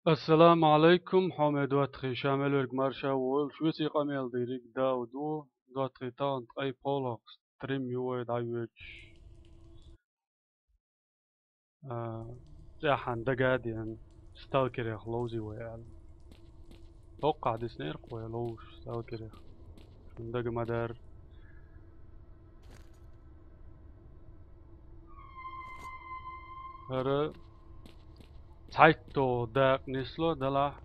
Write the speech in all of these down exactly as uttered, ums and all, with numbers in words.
Ассаламу алайкум, хьоме доттагӀий, ша мел верг марша войла, шуьца къамел дийриг Дауд ву, доттагӀий, тахана ткъе пхьолагӀа стрим ю вай дӀайоьдуш. А, цӀеххьана дага а деана, сталкерех ловзий вай аьлла. ХӀоккхахь диснера-кх вай ловзуш сталкерех. Шун дага ма дарра. ХӀара цхьайтта дакъа нисло, делахь,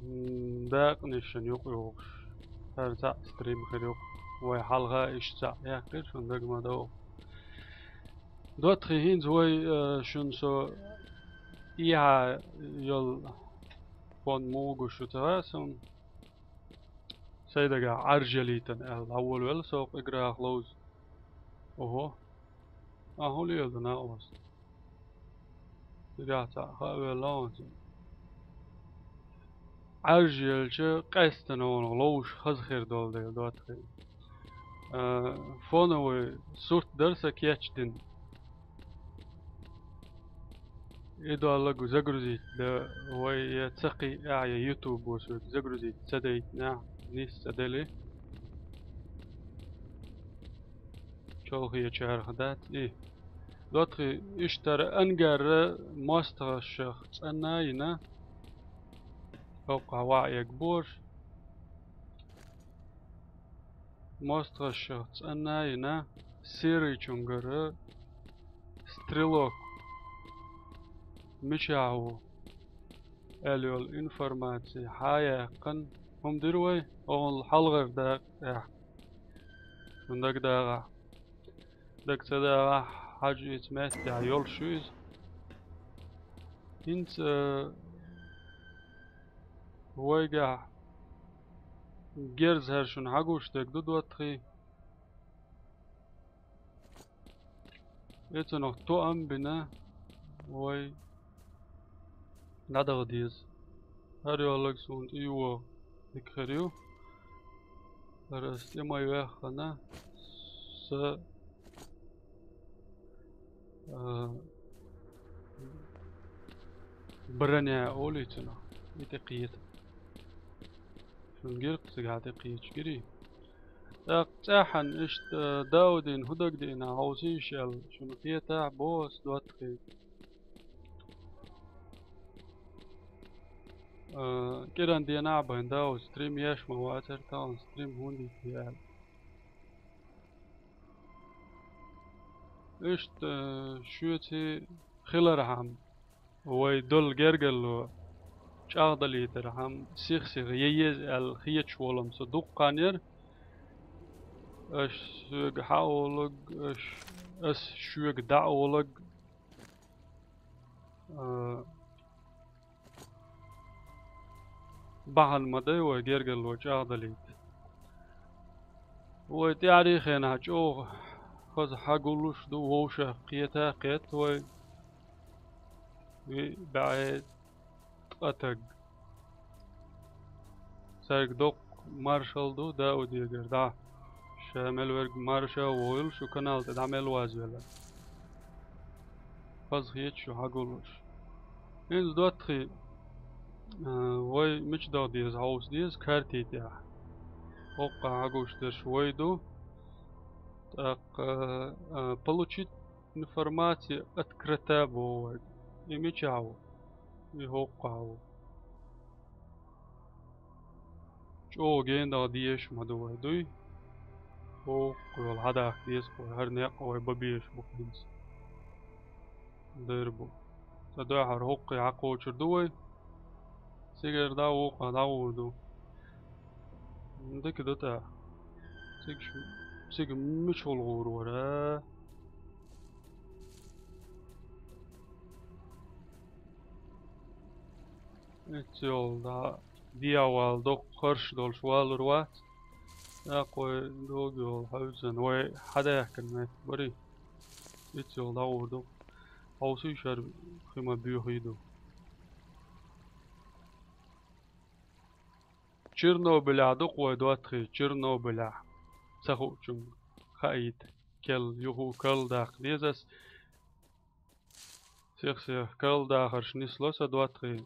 м, дакъа нисчун юкъа йогӀуш. ХӀара цхьаъ стрим хир ю-кх. Вай хьалха иштта цхьаъ яьккхира, шун дага ма догӀу. ДоттагӀий, хӀинца вай, э, шуна со эхьа йолу фон муха гуш ю ца хаьа суна. Сайн дагахь Ӏаьржа ялийтина аьлла, дӀаволавелла со кху играх ловза. Охьо. Ахьа хӀун леладо накъост? Цигахь цхьаъ хаа велла хьуна цунна. Ӏаьржа елча, къаьсттина хьуна ловзуш хаза хир долу дела, доттагӀий. А, фоновый сурт дара сан кечдина. И доллаг загрузить дан вай я ца кхиъна, я YouTube соьга загрузить ца дайтина, нис ца делли. Чолхечарах дац и. ДоттагӀий, иштта хӀара ангарра мостагӀашах цӀанна а йина. ХӀокхахь ваха эгабо аш. МостагӀашах цӀанна а йина, серийчуьнгара стрелок мичахь ву аьлла йолу информаци хьаяьккхина, хӀума дира вай, оха хьалхара дакъа тӀехь. Шун дага дагӀахь. Дага ца дагӀахь, хьажа, иза меттехь йолуш ю иза. ХӀинца, э, вайгахь герз хӀара шуна хьагуш дерг ду, доттагӀий. Эцунах тоам бина вай дӀадаха деза. ХӀара йоллаг суна тӀе йогӀу дика хир ю. ХӀара ас тӀе ма ваьххана, са, а, броня олу цунах, и тӀе кхета. Шуна гира-кх цигахь тӀе кхеташ, гирий? ТӀаккха цӀеххьана иштта Даудина хӀун дагадеана хьовсийша аьлла, шуна кхетахь боху ас, доттагӀий. А, кӀиран денахь а бен Дауд стрим еш ма вацара, тахана стрим хӀунда йитий аьлла. Иштта, а, шуьца хилархьама, вай долу гергарло чӀагӀдалийтархьама, сих-сиха ян еза аьлла хеташ волу-м со дуккха хан яра. Аша соьга хьаолаг, аша, ас шуьга дӀаолаг, а, бахьана ма дай вай гергарло чӀагӀдалийта. Вай тӀаьхьарий хенахь чӀогӀа хаза хьагуллуш ду, вовшах кхета а кхетта вай. Виъ бӀе ткъа таг. Цаьрга доккха маршалла ду Даудегара дӀа. Ша мел верг марша а войла, шу канал тӀе дӀа мел вазвелла. Хаза хеташ шу хьагуллуш. ХӀинца, доттагӀий, а, вай мича даха деза, хьовса деза карти тӀехь. ХӀокхахь хьагуш дерш вай ду. ТӀаккха, а, получить информация открыта боху вайга. И мичахь ву? И хӀокхахь ву. ЧӀогӀа генадала дезаш ма ду вай, дуй? ХӀокху йолу хьадахка деза-кх вай, хӀара некъ вай бан безаш бу хӀинца. Дер бу. Ца дуьхьара хӀокхе хьакхочур ду вай. Цигара дӀа вукху дӀагӀур ду. Дика ду тӀаккха. Цига ш-, цига мичахула гӀур вара? Эццул дӀа дӀавала доккха харш долуш валур вац. ТӀаккха вай догӀу йолу хьаьвзина, вай хьадаьхкина меттиг барий. Эццул дӀагӀур ду. Хьовсийша, хӀара хи ма боьхий ду. Чернобылехь ду-кх вай, доттагӀий, Чернобылехь. Ца хуучунга хаийта, кел, юху кал даккха деза ас. Сих-сиха карладахарш нисло са, доттагӀий.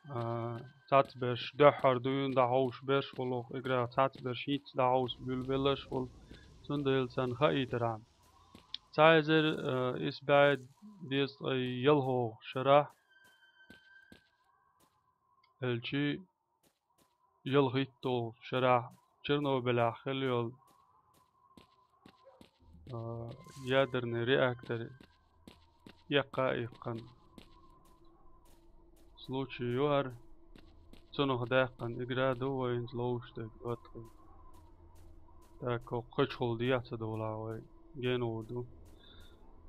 А, цхьацберш дуьххьара дуьйна дӀахьовш берш хул укх играх, цхьацберш хӀинцца дӀахьовса буьйлабелларш хул, цундела царна хаийтархьама. Цхьа эзар, а, исс бӀаь дезткъе ялхолгӀачу шарахь, элчи ялхитталгӀачу шарахь Чернобылехь хилла йолу, а, ядерный реактор эккха а иккхина случай ю хӀара. Цунах даьккхина игра ду вай хӀинца ловзуш дерг, доттагӀий. Так, кхечухула дехьа ца довлахь вай, гена гӀур ду.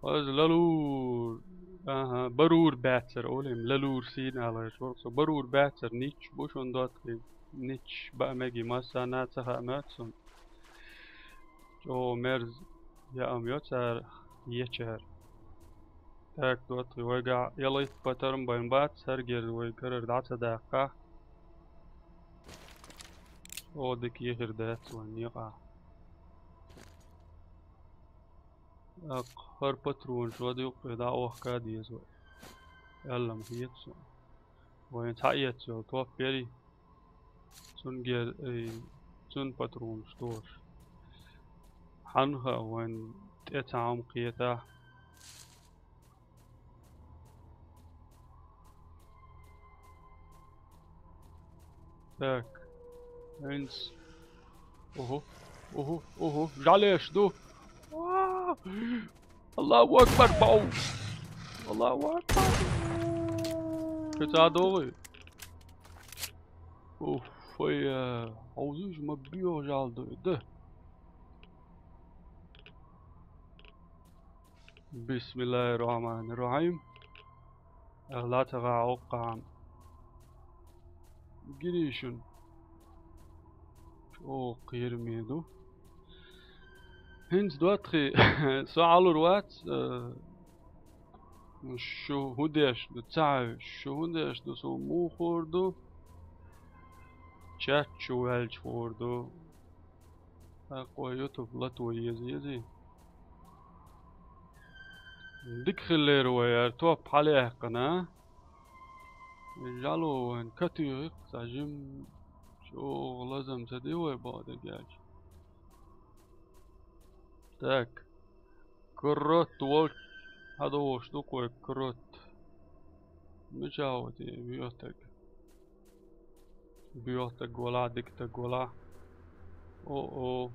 Аса лалур, аха, барур баьццара, олий-м, лалур сийна аларш вара со. Барур баьццара нич бу шуна, доттагӀий. Нич баа меги массарна а ца хаьа моьтту суна. ЧӀогӀа мерза яа ма йо цара ечара. Так, доттагӀий, вайгахь ялхитта патрон бен бац, хӀара герз вай карара дӀа ца даккхахь, чӀогӀа дика ехир дац вайн некъахь. ТӀаккха хӀара патронаш вада юккъе дӀа а вахка а деза вай. Аьлла ма хета суна. Вайн цхьа эцна йолу топ яри. Цунна гер-, эй, цунна патронаш тоьуш. Хьанна хаьа, вайн тӀе цхьа хӀума кхетахь. Так. ХӀинца. Ого, ого, ого, жӀалеш ду. А! Аллаху акбар, бау! Аллаху акбар! Кхин ца догӀий? Уф, ой, э, хьовзуш ма био жӀал ду и, да? Бисмиллахир-рахманир-рахим. Алла ца гӀа оккхахьама. Гиришун. ЧӀогӀа кхераме ду. ХӀинца, доттагӀий, со Ӏалур вац, э, шу хӀун деш ду, ца хьаьвсича, шу хӀун деш ду, со муха хуур ду? Чат чу ваьлча хуур ду. ТӀаккха вай YouTube лато еза езий. Дика хиллера вай хӀара топ хьалаяьккхина. ЖӀало вайн катуьйхира-кх цхьа жимма, чӀогӀа лазам ца ди вай, бакъдерг аьлча. Так. Крот волчу хьадогӀуш ду-кх вай, крот. Мичахь ву те, боьхтаг? Боьхтаг валахь, дикатаг валахь. О-о.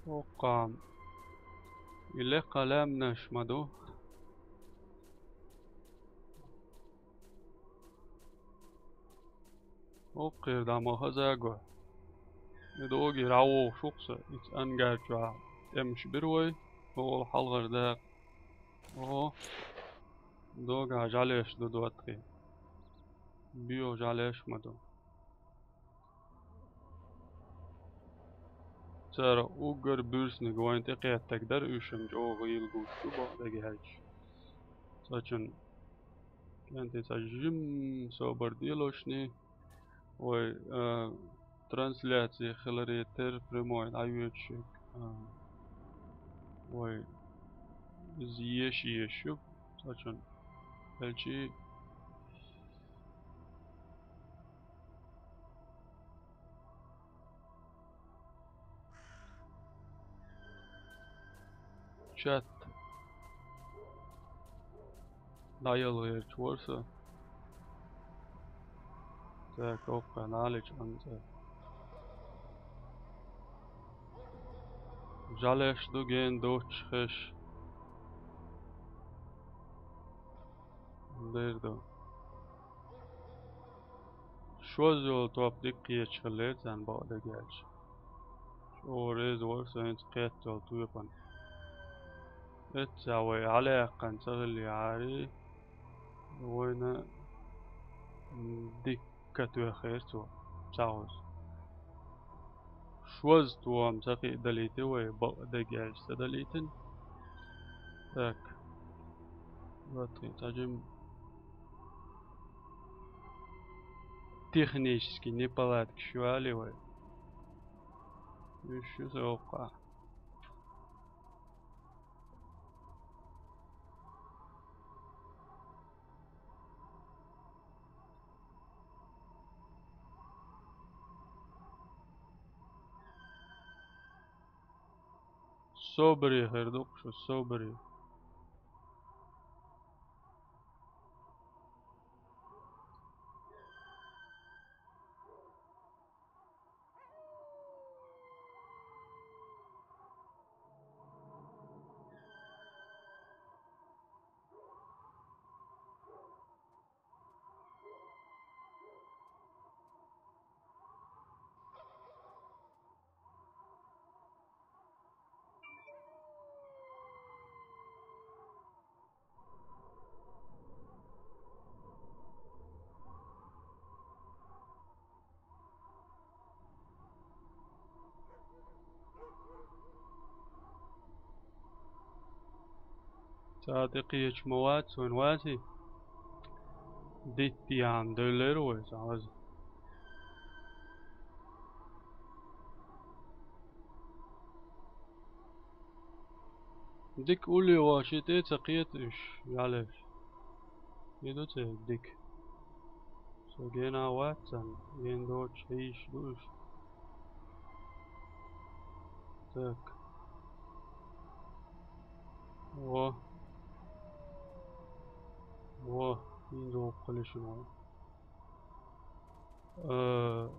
Оккхам. И лекха лаьмнаш ма ду. Оккхера дӀа ма хаза го. И догий дӀавогӀуш ву-кх со. Иза ангар чохь тӀемаш бира вай. Ола хьалхара дакъа. О, догахь жӀалеш ду, доттагӀий. Боьха жӀалеш ма ду. Цара уггар буьрсаниг вайна тӀекхеттарг дара, уьш-м чӀогӀа гӀийла гуш ду, бакъдерг аьлча. Цачун кӀентий цхьа жимма собар делошний, вай, а, трансляци хиларе терра прямой дӀайоьдуш ерг, а, вай иза еша езаш ю, цачун. Элчий. Чат. ДӀаялгӀерчу вара со. Так, оккха налич анцӀа. ЖӀалеш ду ген доцчу хеш. Дер ду. Шозза йолу топ дика кхеташ хиллера царна, бакъдерг аьлча. ЧӀогӀа реза вара со хӀинца кхетта йолу тоьпана. Эццахь вай хьалаяьккхина ца хиллехьарий, вайна, м, дика тоьххера цо, ца хьовза. Шозза тоам ца кхиа далийти вай, бакъдерг аьлча ца далийтина. Так. Вот и цхьа жимма технический неполадкаш ю аьлла вай. Уьш ю со оккха. Собаре хир ду-кх шу, собаре. Цкъа а тӀекхеча ма вац вайн, ваций? Дитт яхьан девллера вай, цхьа хаза. Дика улле вахча тӀе ца кхета уьш, жӀалеш. И ду церан дика. Со гена вац царна, гена доцуш хьийзаш ду уьш. Так. Во. Во, хӀинца воккхале шуна. Э,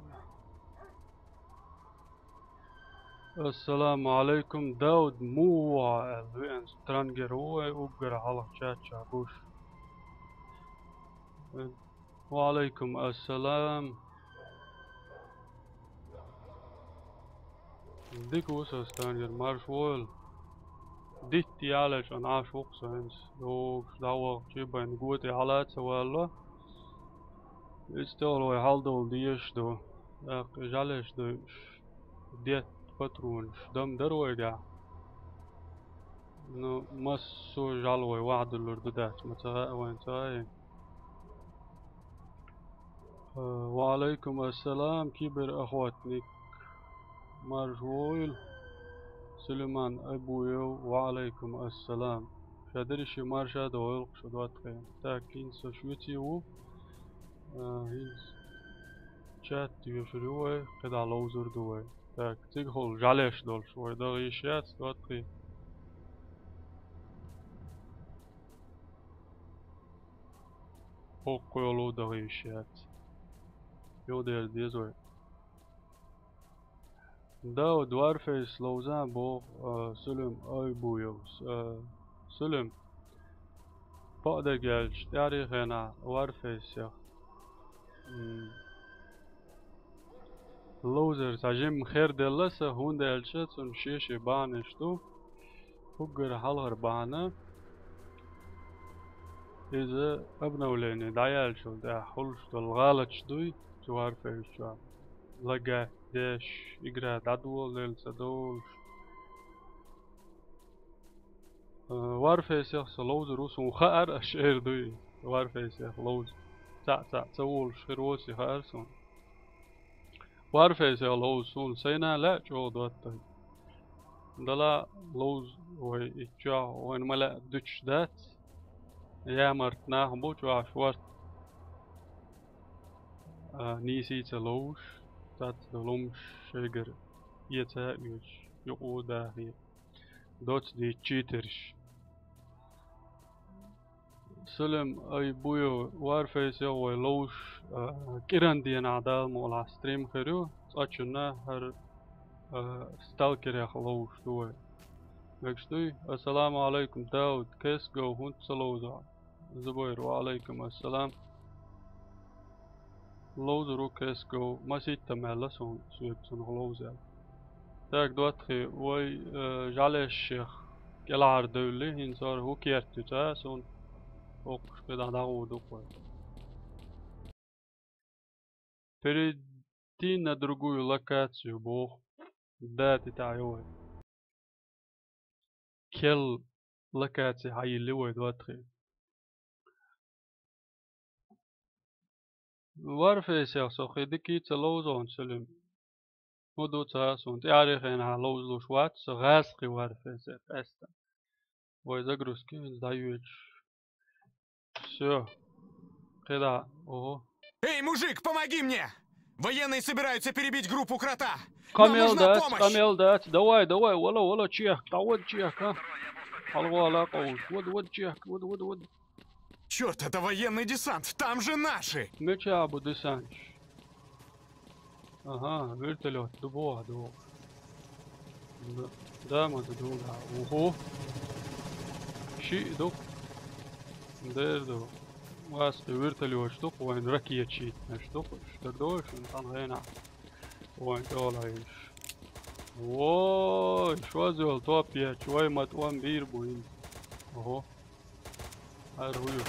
Ассаламу Ӏалайкум, Дауд, муха ву хьо аьлла, веана странгер ву вай, уггар хьалха чат чохь гуш. Ва Ӏалайкум ассалам. Дика ву со, странгер, марша войла. Дитт яллалц Ӏаш ву-кх со хӀинца, йогуш дӀавахча, байна го тӀе хьала а ца валло. Иза тӀехула вай хьалдовла дезаш ду. ТӀаккха жӀалеш дойуш, детта патронаш дам дара вайгахь. Ну, массо а жӀаьла вай вахьдуьллур ду дац, ма ца хаьа вайна, ца хаьий? Э, ва Ӏалайкум ассалам, кибер охотник. Марша войла. Сулейман Айбуев, ва Ӏалайкум ассалам. Ша дерриге марша дойла-кх шу, доттагӀий. Так, хӀинца со шуьца ву. Э, хӀинца чат доьшур ю вай, кхидӀа ловзур ду вай. Так, цигахула жӀалеш долуш вай дагӀа йиш яц, доттагӀий. ХӀокху йолу дагӀа йиш яц. Юхадерза деза вай. Дауд, Warface ловза боху, а, Сулим Айбуевс. А, Сулим, бакъдерг аьлча, тӀаьххьарчу хенахь Warface-ах, м, ловзар цхьа жимма хер делла сан, хӀунда аьлча цунна шен-шен бахьанаш ду. Уггар хьалхара бахьана, иза обновление дӀаяьллачул тӀаьхьа хуьлуш долу гӀалаташ дуй цу Warface чохь. Лагать деш, игра дӀадолалелла ца долуш. Э, Warface-ах со ловзур ву, суна хаьара, аш эр дуй, Warface-ах ловза. Цхьаъ-цхьаъ ца волуш хир воций хаьара суна. Warface-ах ловза суна сайна лаьа чӀогӀа доттагӀий. Дала ловза вай итт чохь, вайна ма лаьа дуьтуш дац. Ямарт нах бу чохь шорта. А, нийсий ца ловзуш, цац долу хӀумаш шайгара эца а оьцуш, юкъа а дахий. Доцу дийца читерш. Сулим Айбуев, Warface-ах вай ловзуш, а, кӀиран денахь Дала мукъалахь стрим хир ю, цкъачунна хӀара, а, сталкерех ловзуш ду вай. Мегаш дуй? Ассаламу Ӏалайкум, Дауд, Кесгов, хӀунда ца ловзу хьо? Зубайр, ва Ӏалайкум ассалам. Ловзур ву Кесгов, масийтта мелла суна, соьга цунах ловза аьлла. Так, доттагӀий, вай, э, жӀалешех кӀелхьардевлли, хӀинца хӀара хӀун керт ю цкъа суна, хӀокхуш кхидӀа дӀагӀур ду-кх вай. Перейди на другую локацию боху. Да, тӀе тӀехь йо вай. Керла локаци хьайилли вай, доттагӀий. Warface-ах со кхин дика ца ловзу хьуна, Сулим. ХӀун ду ца хаьа суна, тӀаьххьарчу хенахь ловзалуш вац со гӀазкхи Warface-ах къаьстина. Вай загрузки хӀинца дӀайоьдуш. Всё. КхидӀа, ого. Эй, мужик, помоги мне! Военные собираются перебить группу Крота. Нам нужна Къамел дац, помощь. Къамел дац. Давай, давай, вала, вала, чехка, дӀавада чехка. ХьалгӀа вала къовш. Вада, вада чехка, вада, вада, вада. Черт, это военный десант, там же наши! Мича бу десанташ? Ага, вертолет, ду боху, ду. Да, да, ма ду, ду, да. Уху. Ши ду. Дер ду. Вас вертолет ду, вайн ракета ши. Наш ду, что дальше, там гена. Вайн долаиш. Ой, шо зол топ я, чуй мат он бир буин. Ого. Ар хуйу.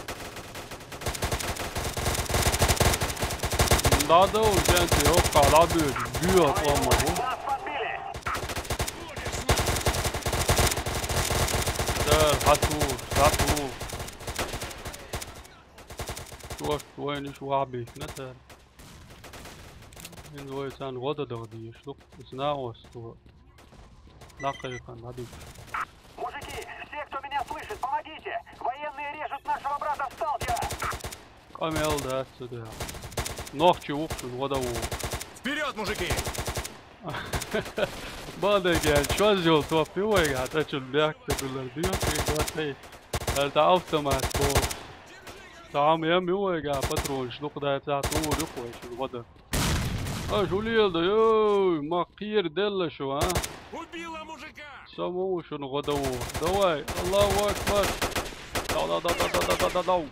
Да, да, уже ты, опа, да, бьёт, бьёт, он могу. Да, хату, хату. Чувак, твой не швабик, на, да. Ин вой сан года да, ди, шлук, знал, что. На кайфан, на бик. Мужики, все, кто меня слышит, помогите! Военные режут нашего брата Сталкера! Къамел да, сюда. Нохчи ухшун, вода у. Вперед, мужики! Бада гел, чё зол топ, и вайга, та чун бяк, та дулар, дио, и гатей. Это автомат, бо. Там я ми вайга, патрон, шлук да, та тур, и хуй, чун вода. А, жулиел да, ой, ма кир делла шо, а? Убила мужика! Саму шун года у. Давай, Аллаху Акбар. Да, да, да, да, да, да, да, да, да.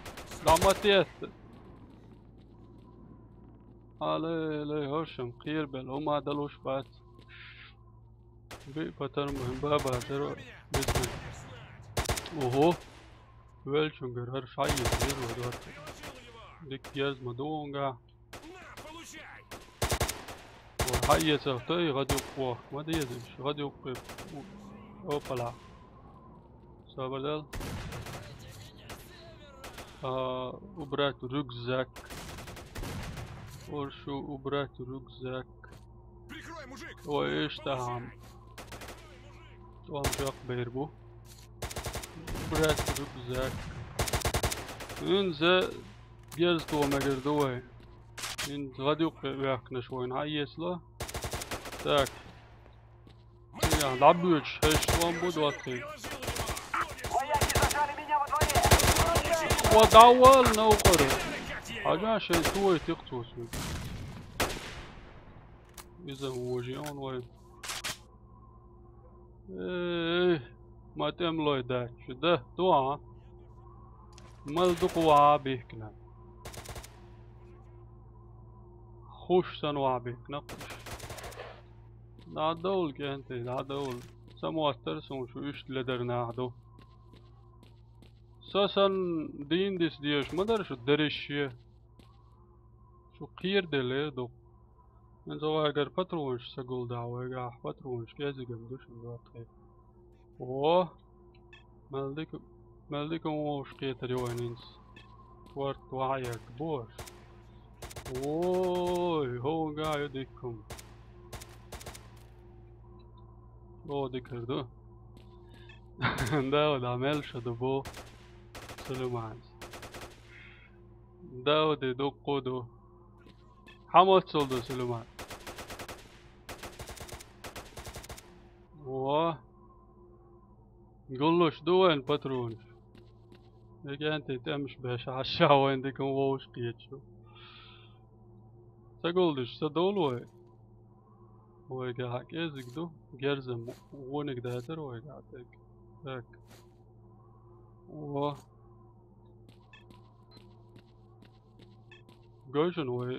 Да, матест. Алей, алей, хошам, кир бел, ума далуш бат. Би патар мухим баба, зеро, бизнес. Ого. Велчунгер, хар шайи, зеро, дот. Дик герз мадуунга. Ой, хай, я цел, той, гадюк, о, ма дезиш, гадюк, э, у, опала. Собрал. А, убрать рюкзак. Прошу убрать рюкзак. Прикрой, мужик! Ой, ишта хам. Том жок бербу. Убрать рюкзак. Ин зе герз то мегер дуай. Ин гадюк вяхнеш война, а если? Так. Я, да бьёч, хеш, он буду открыть. Вояки зажали меня во дворе! О, да вал, на укор. Хажа шен туй тик тусу. Иза уожи он вай. Эй, матем лой да, чуда, туа. Мал дуква бихкна. Хуш сан ва бихкна, хуш. Да дол кенте, да дол. Самуастар сун шу иш ледер нахду. Сасан дин дис диеш мадар шу дереше. Шу кир деле ду. Мен зовагар патронш сагулда вайга, патронш кезигем душин датхе. О! Мелдик, мелдик он вовш кетер йойнинс. Тварт ваерт бош. Ой, хога диккум. О, дикерду. Да, да, мелша да бо. Сулейман. Да, да, доккоду. Хамоцолду Сулейман. О. Гуллуш ду вайн патрон. Эгенте темш беш аша вайн дикум вовш кечу. Сагулдиш, са долу вай. Вайга хак эзик ду. Герзем вуник дайтер вайга так. Так. О. Гойшун вай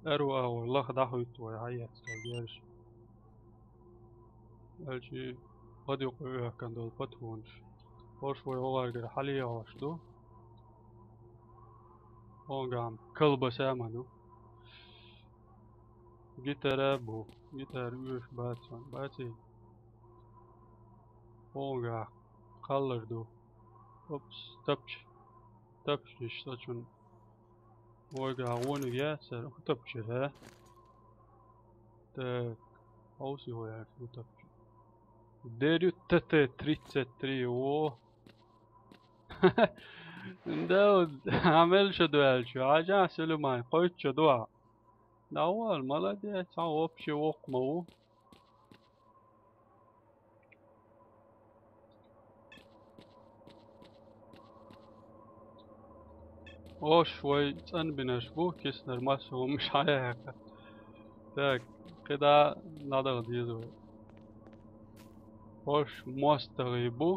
эру аур лах дахуйт вай хаяц герш. Элчи хадюк уяхкан дол патронш. Орш вай оларгар хали яваш ду. Онгам колбаса ману. Гитара бу. Гитар уяш бацан. Баци. Онга каллар ду. Опс, тапч. Тапч ишта чун. Ойга, он я сэр. Тапч, хэ? Так. Ауси ойга, тапч. Дерю Т Т тридцать три, о. Да, амел шо дуэлчу. Ажа Сулейман, койчу дуа. Давай, молодец, а вообще воккха ма ву. Ош вай цӀанбинарш бу, киснар массо хӀумаш хьаяьккха. Так, кхидӀа дӀадаха деза вай. Ош мостагӀий бу,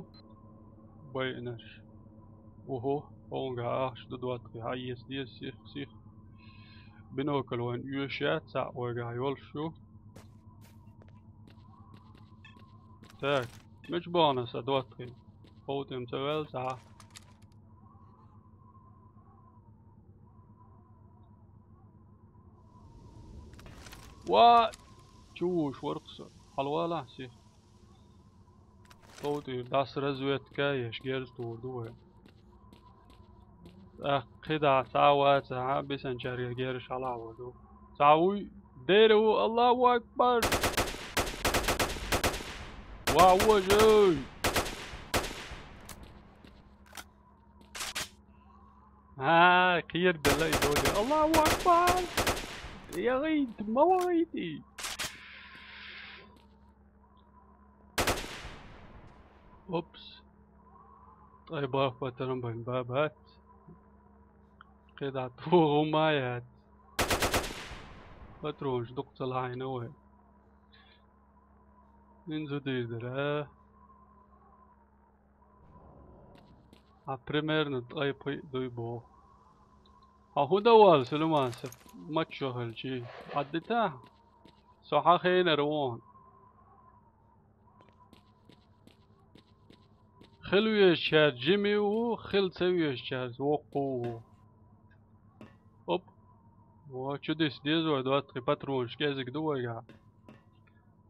байинарш. Уху, хӀунгахь ахча ду доттагӀий, хьаэца деза сих, сих. Бинокль вайн оьшуш яц, цхьаъ вайгахь йолуш ю. Так, мича бахана сан доттагӀий? ХӀовтӀем ца ваьлла цхьа. Ва! Чу вуш вара-кх со. Хьалавалахь сих. ХӀовтӀера дӀаса разведка а еш, герз тухур ду вай. ТӀаккха кхидӀа цхьа а вацахь, бисанчаьрга герз хьалахь вар ду. Цхьа вуй, дера ву, Аллаху акбар! Ва, вожой! А, кхера делла и доде. Аллаху акбар! ЯгӀийта, ма вахийта и! Опс. Ай, бах, патрон бан ба бац. КхидӀа туху хӀума яц. Патронаш дукха ца лахьийна вай. Ин зудийр дара. А примерно ткъе пхиъ дуй боху. Хьан хӀун дан вала, Сулайман, сан маччо хилчий? Хьаддита? Со хьан хенара вон. Хила везачаьрца жима ву, хила ца везачаьрца воккха ву. Оп. Во, чудес деза вай, доттагӀий, патронаш кӀезиг ду вайгахь.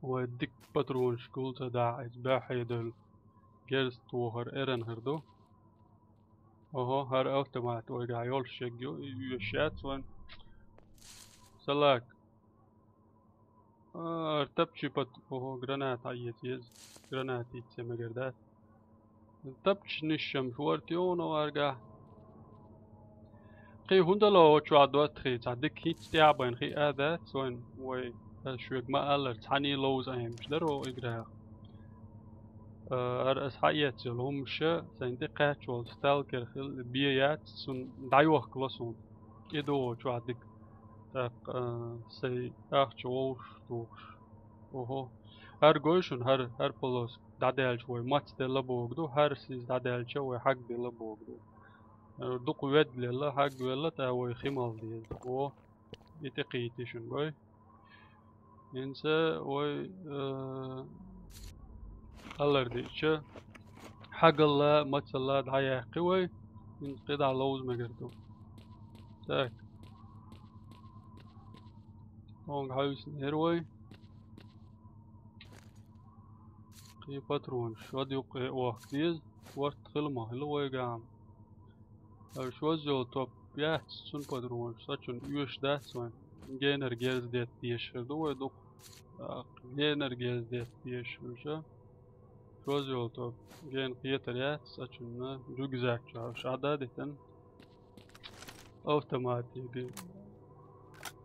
Вай дика патронаш гул ца дахь, иза баьхье долу. Герз тохар эран хир ду. Ого, хӀара автомат вайгахь йолуш шег ю, оьшуш яц вайн. Салак. А, хӀара тапчи пат-, ого, граната хьаэца еза. Граната йицца мегар дац. Тапчи нишам шорта йогӀу варгахь. Кхин хӀун дало оцу чохь доттагӀий, цхьа дика хӀинцца тӀехь байна хиъа а дац вайн, вай, ас шуьга ма-аллара, цхьаьний ловза Ӏемаш дара оха играх. А, хӀара ас хьаэца йолу хӀумаша, сайн тӀе кхаьчча волу сталкер хила бен яц, цунна дӀайохкало суна. И ду оцу чохь дика. ТӀаккха, а, сайн ахча вовшах тухуш. Ого. ХӀара гой шуна, хӀара, хӀара полоска дӀадаьлча вай мацделла бохург ду, хӀара сиз дӀадаьлча вай хьагделла бохург ду. Э, дукха ведлелла, хьагвелла, тӀаккха вай хи мала деза. О, и тӀекхийти шуна, гой. ХӀинца вай, э, алар диъча, хьагалла, мацалла дӀаяьккхи вай, хӀинца кхидӀа ловза мегар ду. Так. Онга хьаьвсинера вай. Кхин патронаш шод юккъе охка деза, ворт хила ма хила вайгахь. Аш ваззо топ яц цун патронаш, сачун оьшуш дац вайн. Генар герз детта дезаш хир ду вай дукха. А, генар герз детта дезаш хир ша. Шоззо топ ген кхетар яц, сачунна рюкзак чохь шада дитан. Автоматига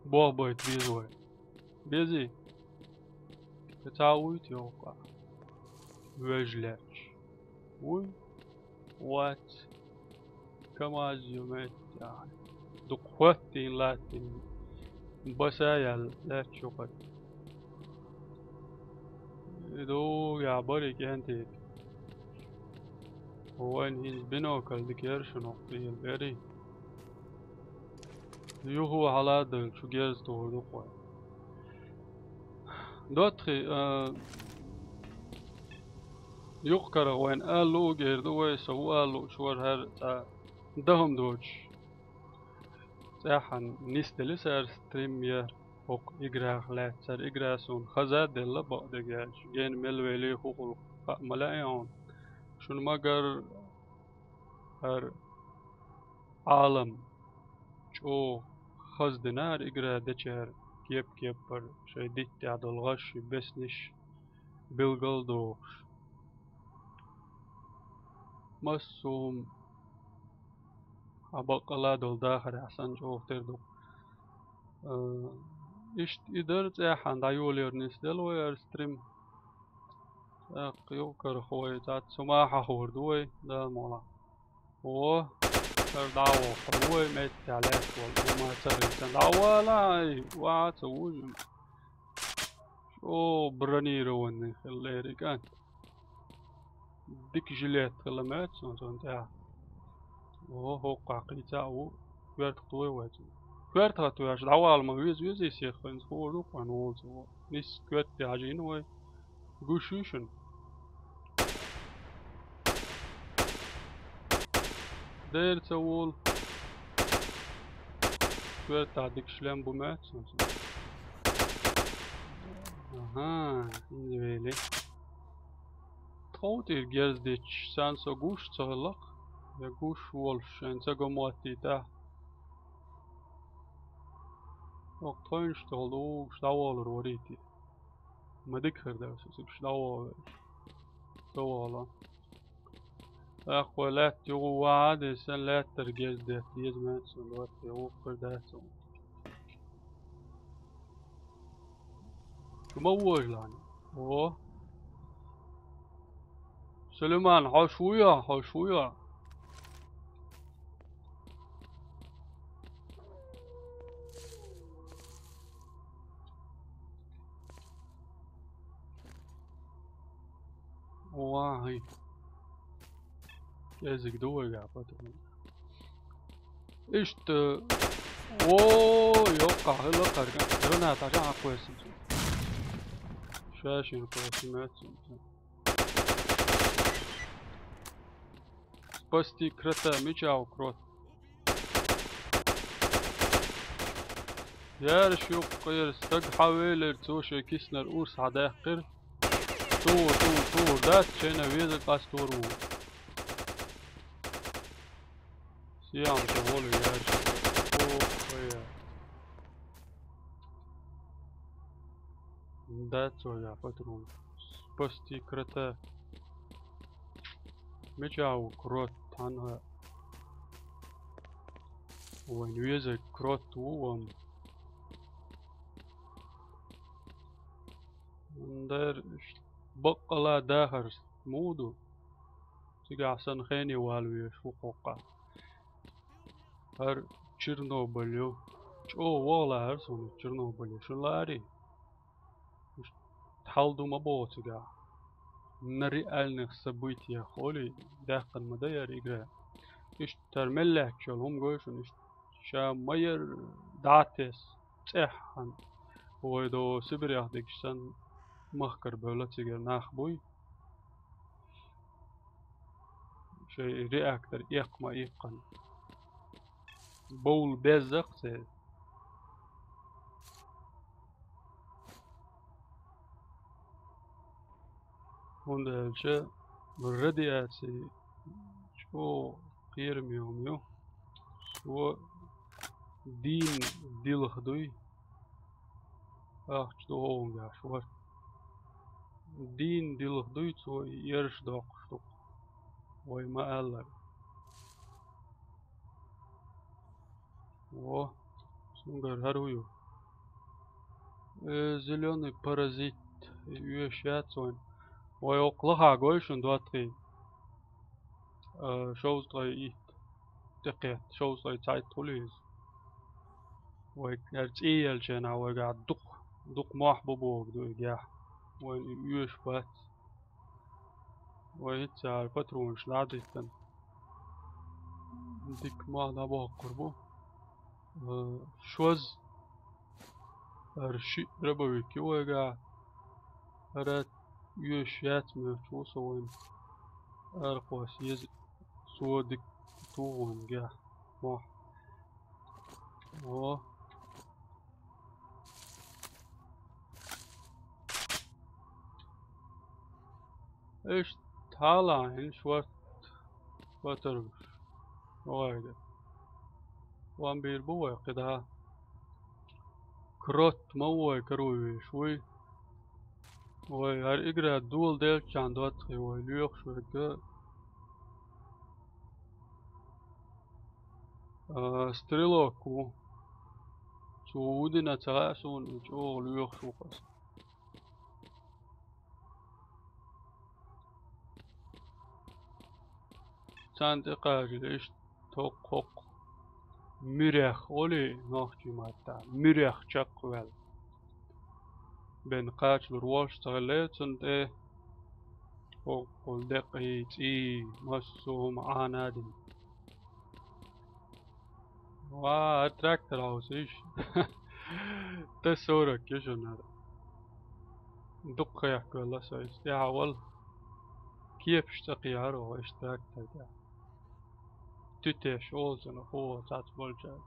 бохбайта беза вай. Безий? Ца вуйта йовха. Вежлаьч. Вуй? Вац. КамАЗ ю метта. Дукха хӀоттийна латтийна. Баса яьлла лаьтташ ю кхара. И дугахь барий кӀентий. Вайн хӀинца бинокль дика яра шуна, хӀокху тӀехула берий. Юха хьала а даьлла, чу герз тухур ду-кх вай. ДоттагӀий, а, юккъе карахь вайна ала луъург эр ду вай, со ву ала луъуш вара хӀара цкъа дахам доцуш. ЦӀеххьана нисделира сара стрим яр хӀокху играх лаьцна. Цара игра суна хаза а делла, бакъдерг аьлча, гена мел велий хӀун хуьлу хаа ма лаьа хьуна. Шуна ма-гарра, хӀара Ӏалам чӀогӀа хаздина хӀара игра дечара, кеп-кепара шайн дитта тӀехь долу гӀаш, бесниш билгал а дохуш. Массо а хӀума а баккъала долу дахарехь санна чӀогӀа тера ду. Э, Иштта и дара цӀеххьана дӀайолаярна нисделла вай ара стрим. ТӀаккха юкъ карахь вай цхьацца хӀума хьахор ду вай, Дала мукъ лахь. О, ара дӀавахар вай, меттехь лаьтташ волу хӀума ца хилча. ДӀавалай, вац вужа. О, бронированный хилла лерриг а. Дика жилет хилла моьтту суна цунна тӀехь. О, хӀокхахь кхин цхьаъ ву. Коьртах тохий вай цунна. Коьртах тоьхча дӀавала ма веза, везий сиха, хӀинца хуур ду-кх вайн волу цо. Нисса коьртах хьажийна вай. Гуш ю шуна. Дера ца волу. Коьртахь дика шлем бу моьтту суна. Ага, хӀинца вели. Тхов тӀера герз детташ, царна со гуш ца хилла-кх, я гуш волуш шайна ца го моттийтахь. Оха тхойнаш тохал дугуш дӀаволур варийти. Ма дика хир дара со цига дӀаволавелча. Ца волу. ТӀаккха вай лаьтта юкъа ваха а деза, сан лаьттара герз детта деза моьтту суна, лаьтта юкъа хир дац суна. Ма вожлахь. О. Сулейман, хьо шу йо, хьо шу йо? Вай. КӀезиг ду вайгахь патрон. Иштта. О, йоккхахь хилла кхарга. Граната ша хьакхоьссина цунна. Ша шина кхоьссина моьтту цунна. Спасти крота, мича ву крот. Яьржа юккъера стаг хьавелира, цо шен киснара урс хьадаьккхира. Тур, тур, тур дац, шайна веза къастор ву. Сиям тӀе волу яьржа. Охуя. Дац вайгахь патрон. Спасти крота. Мича ву крот, хьан а. Вайн веза крот ву ван. Дер баккъала дахар муха ду? Цигахь санна хене вала везаш ву кхоккха. ХӀара Чернобыль ю. ЧӀогӀа вогӀу лаьара суна Чернобыль ю. Шуна лаарий? Иштта хьал ду ма боху цигахь. На реальных событиях олий, даьккхина ма дан яра игра. Иштта хӀара мел лаьтташ йолу хӀума гой шуна иштта. Ша ма яра дӀа а тесна, цӀеххьана. Вай до Сибирех дигаш санна, махкара бевлла цигара нах буй. Шайн реактор эккха ма иккхана. Бовла безза-кх церан. ХӀунда аьлча радиаци чӀогӀа кхераме хӀума ю. Цо дийна дилха дуй. Ахча ду хӀунгаш вара. Дийна дилха дуй, цо и ерш доккхуш ду-кх. Вай ма-аллара. Во, цуьнгара хӀара хӀу ю? Э, зелёный паразит, и оьшуш яц вайн. Вай оккха лаха гой шуна доттагӀий? Э, шовзткъе итт. ТӀекхетта, шовзткъе цхьайтта хуьлу иза. Вай хӀара цӀий елча хенахь вайгахь дукха, дукха мохь бу бохург ду и гехь. Вайна и оьшуш бац. Вай хӀинца хӀара патронаш дӀа а диттина. Дика мохь дӀабоккхур бу. Э, шозза. ХӀара шиъ дробовик ю вайгахь. ХӀара оьшуш яц моьттуш ву со вайна. Аркъос еза цо дика туху вайна гехь. Мохь. О. Иштта хьалахьа хӀинца шорта патаргаш. Вайга. Ван бийр бу вай кхидӀа. Крот ма ву вай каро веш вуй. Вай хӀара игра доладелччахьана доццахь вай лоьхуш верг. А, стрелок ву. Цо ву дина ца хаьа суна, и чӀогӀа лоьхуш ву-кх ас. Царна тӀе кхачале иштта тхо-кх, хӀокху муьрех олий нохчийн маттахь, муьрех чекхваьлла. Бен кхачалур волуш ца хилла цунна тӀе, хӀокхул декъий, цӀий, массо а хӀума Ӏана а дина. Ва, хӀара трактор хьовсийша. Т сорок ю шуна хӀара. Дукха хехкавелла со иза. ТӀаьхьа вала. Кепаш цӀа кхехьара оха иштта трактор тӀехь. Туьтеш олу цунах, хӀо, цхьацца болчара.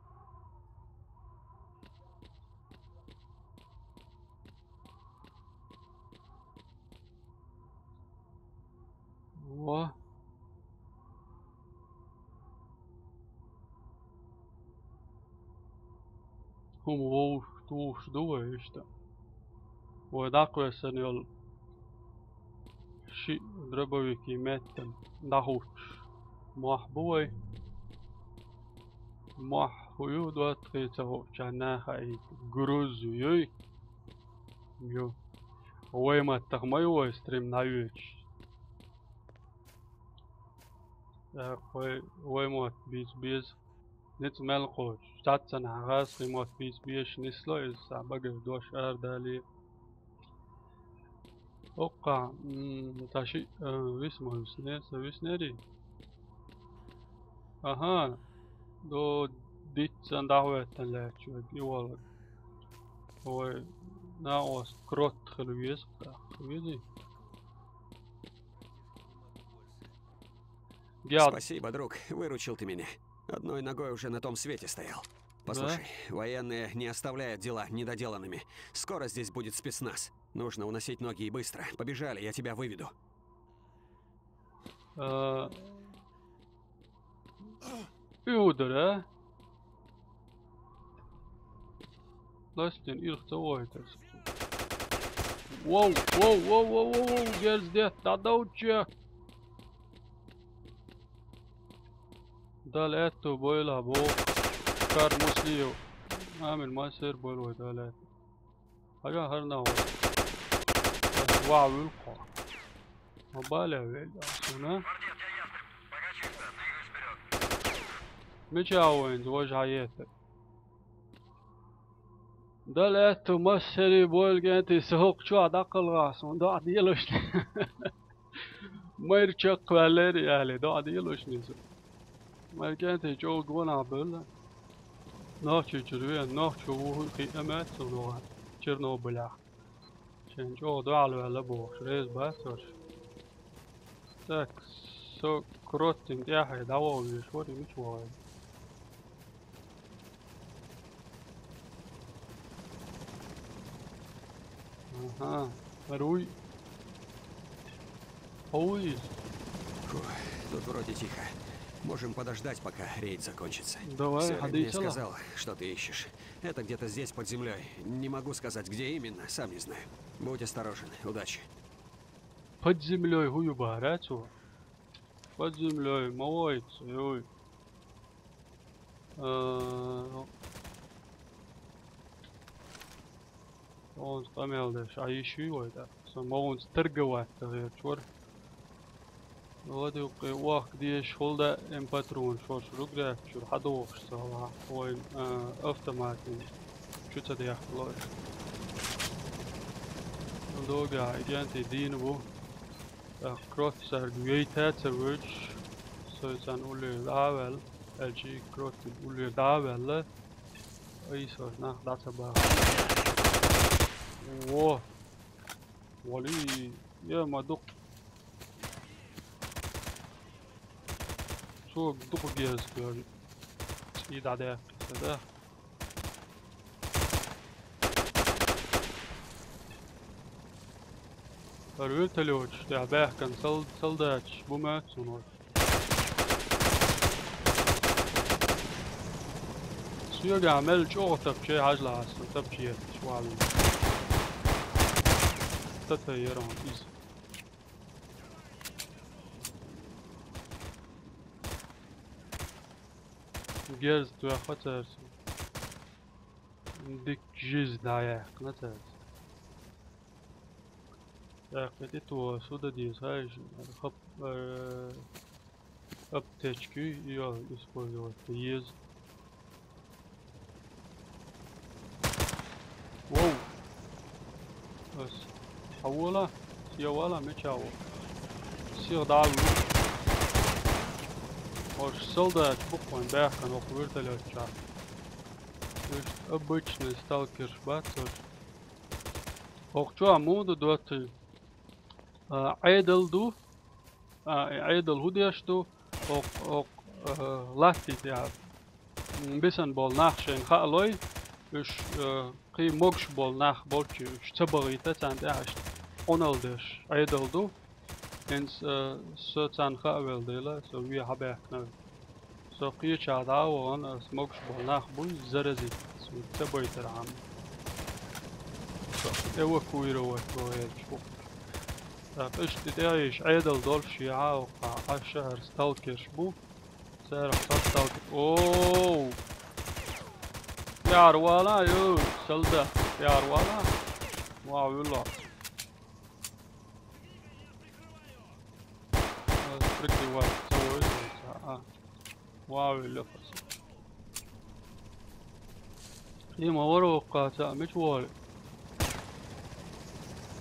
Во. ХӀума вовшах тухуш ду вай иштта. Вай дӀакхоьссина йолу шиъ дробовикийн меттана дӀахӀуттуш мохь бу вай. Мохь хӀун ю, доттагӀий ца хуучарна хаийта. Груз юй? Ю. Вай маттах ма ю вай стрим дӀайоьдуш. ТӀаккха вай, вай мотт бийца беза. Ницкъ мел кхочуш. Цхьаццанхьа гӀазкхийн мотт бийца безаш нисло иза, цхьа багаж дош арадале. Оккха, м, ца шиъ, а, вис ма виснера, ца виснерий? Аха, до дитцан дӀахӀоьттина лаьтташ верг и волу. Вай накъост крот хила веза, везий? Геал. Спасибо, друг, выручил ты меня. Одной ногой уже на том свете стоял. Да? Послушай, военные не оставляют дела недоделанными. Скоро здесь будет спецназ. Нужно уносить ноги и быстро. Побежали, я тебя выведу. Э, Уьдур, а? Ластен ирх ца вохуьйтур. Воу, воу, воу, воу, воу, воу, герз детта, дӀадовчча! Дала аьтту бойла боху. Кар Муслиев. Амин, ма сер бойла вай Дала аьтту. Хьажа хӀара нах вара. Ас ваха вуьлу кхо. Ма бале велла ас вуна. Мича а вайна важа хьаетар. Дала аьтту массерий бойла кӀентий, сан хӀокху чохь дӀакхалгӀа суна доӀа делаш. Майра чекхваьллера и алий, доӀа делаш низа. Майра кӀентий чӀогӀа гонах бевлла. Нохчийчуьра вен, нохчо ву хӀуъа хиъна меца цунах Чернобылехь. Шен чӀогӀа дуьхьал ваьлла бохуш, реза бац уьш. Так, со кроттина тӀаьхье дӀавогӀу веш вара, и мича вогӀу? Ага, хӀара вуй. Хьо вуй иза? Фу, тут вроде тихо. Можем подождать, пока рейд закончится. Давай, Всё время мне хьадийцала. Сказал, что ты ищешь. Это где-то здесь, под землёй. Не могу сказать, где именно, сам не знаю. Будь осторожен. Удачи. Под землёй хӀу ю бахара цо? Под землёй, ма вайца, юй. Э, хӀонца къамел деш, а йиш юй вай тӀаккха? Сан ма хӀонца торговать ца гӀерташ вара. ЛадугӀу кхин охка дезаш хӀулда эм патрон шорш ругряхчура хьадохуш ца хьалахь, вайн, а, автоматин чу ца дехкало. Догахь и кӀентий дийна бу. ТӀаккха крот цаьрга вейта а ца воьдуш, со царна уллера дӀа а ваьлла, аьлча и крот уллера дӀа а ваьлла, айса нах дӀа ца баха. Во! Вали, я ма дукха. Цо дукха герз коьрта цӀий дӀадаьккхи сан, да? ХӀара вертолёташ тӀехь баьхкина сал-, солдаташ бу моьтту суна оцу. Соьгахь мел чӀогӀа тапча, хьажа лахьа сан тапча етташ валла. Тата яра хьуна иза. Герз тоьхна цара суна. Дика жизнь дӀаяьккхина цаьрца. ТӀаккха тӀе тхо суда деза, хай, хап-, э, аптечки йола использовать еза. Вау! Ас хьавола, севала, мича ву. Сиха дӀа а вуьйш. Ош солдаташ бу-кх вайн баьхкина окху вертолётчохь. Уьш обычный сталкерш бац ош. Окху чохь муха ду доций? А, Ӏедал ду. А, и Ӏедал хӀун деш ду? Окх-, окх-, а, латтий тӀехь. М, бисина болу нах шайна хаалой, уьш, а, кхин могуш болу нах болчу, уьш ца бахийта, царна тӀехь аша Ӏуналла деш Ӏедал ду. ХӀинца, а, со царна хаа велла дела, со вен хьабаьхкина. Со кхечахь дӀа а вахана, ас могуш болу нах буй, заразить, суна ца байтархьама. Со эвакуировать вахийташ бу. ТӀаккха иштта тӀе а йиш Ӏедал долуш ехьа, оккхахь Ӏаш шахьар сталкерш бу. Царах цхьа сталкер. Оу! ТӀаьхьара вала, ю, солдат, тӀаьхьара вала. Ва, вуьлла. Ас прикрывать ца вой, а. Вау, лёфас. Кхин ма вара воккхаца, мича волу?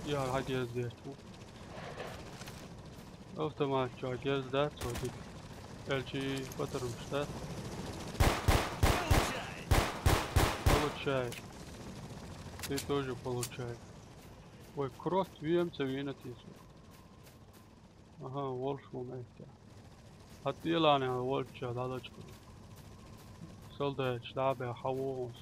Яра хьан герз детташ ву. Автомат чохь герз дац цо дика. Элчий патармаш дац. Получай. Ты тоже получай. Ой, крот вем ца вина тесу. Аха, волуш ву меттехь. Хьан тӀеланехь волчча дӀадачкъа. Солдаташ дӀа а баьхна, хьан вогӀуш.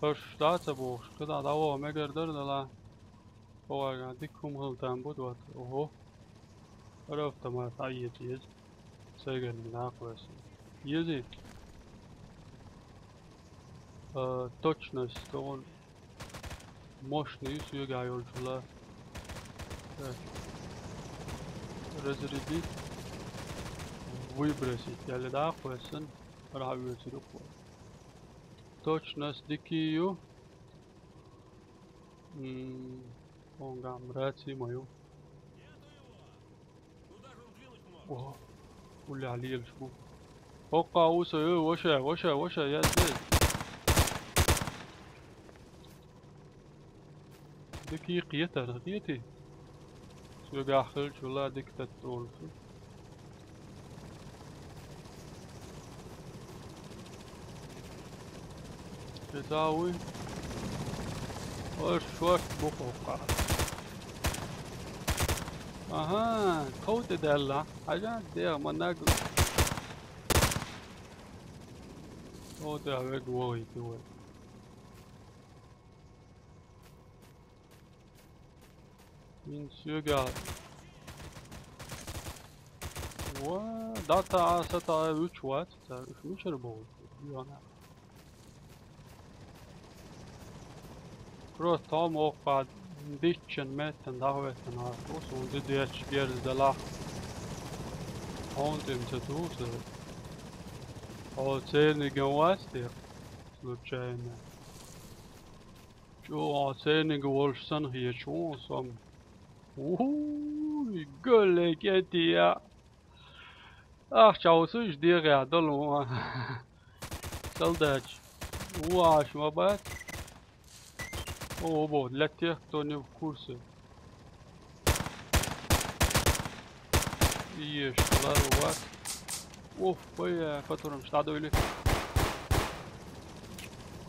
Аша дӀа а ца бохуш, кхидӀа дӀаваха мегар дара дала. Оха дика хӀума хила там бу доцу. Ого. ХӀара автомат Ӏаеца еза. Сайгара накъоса. Езий? А, точность, тхуна. Мощный ю соьгахь йолчуьра. Так. Разрядить. Выбросить. Яьлла дӀа а кхоьссина, хӀара хьан оьцур ю кхо. Точность дикий ю. М, онгахь раций ма ю. О, уллехь лелаш бу. ХӀоккхахь ву со, э, ваша, ваша, ваша, яц деза. Дикий кхетар, кхетий? Соьгахь хилча вала дика тата олуш. КхидӀа вуй. Ош шорт бу кхоккха. Аха, кхов тӀе даьлла. Хьажа, деха ма наг. Кхов тӀе верг вогӀийти вай. Мин соьгахь. Ва, дӀатаӀа, сатаӀа вуьйцуш вац цара, уьш мичара боху? Йона. Просто хьо моккха дитчан меттан дӀахӀоьттина, хӀусун ди дечу герз далахь. Хьуна тӀе ца ту аса. Хьо церниган вац те, случайно. ЧӀогӀа церниг волуш санна хеташ ву со. Уй, гулле кӀетия! Ахча хьовсуш дегӀехь долу ма. Солдаташ, ву Ӏаш ма бац. О, бо, для тех, кто не в курсе. Еш, лар вац. Уф, пай, патронаш дӀадойли.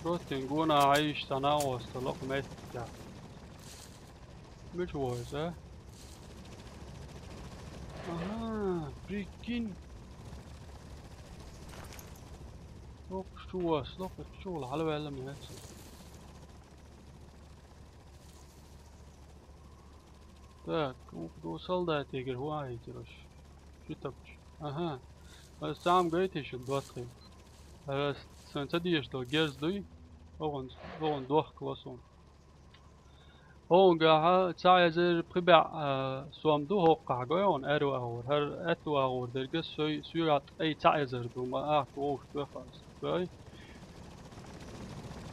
Просто гона Ӏайш цхьана оста лакха меттехь. Мича ву иза? Ага, прикинь. Локхуш чу вас, локхуш чу вала хьалаваьлла ма яц. Так, ух, ду солдатигара хӀун а хӀиттира уьш? Ши тапча. Аха. Ас цхьаъ ма гайтий шуна доттагӀий? Ас сайн ца дезаш долу герз дуй? Охан, охан дохкало суна. Онгахьа цхьа эзар пхи баьӀ, а, сом ду хӀоккхахь гой хьуна, аьрру агӀор. ХӀара аьтту агӀор дерг ас сой, соьгахь ткъе цхьа эзар ду, ма ахча вовшах тоьхна ас. Гой?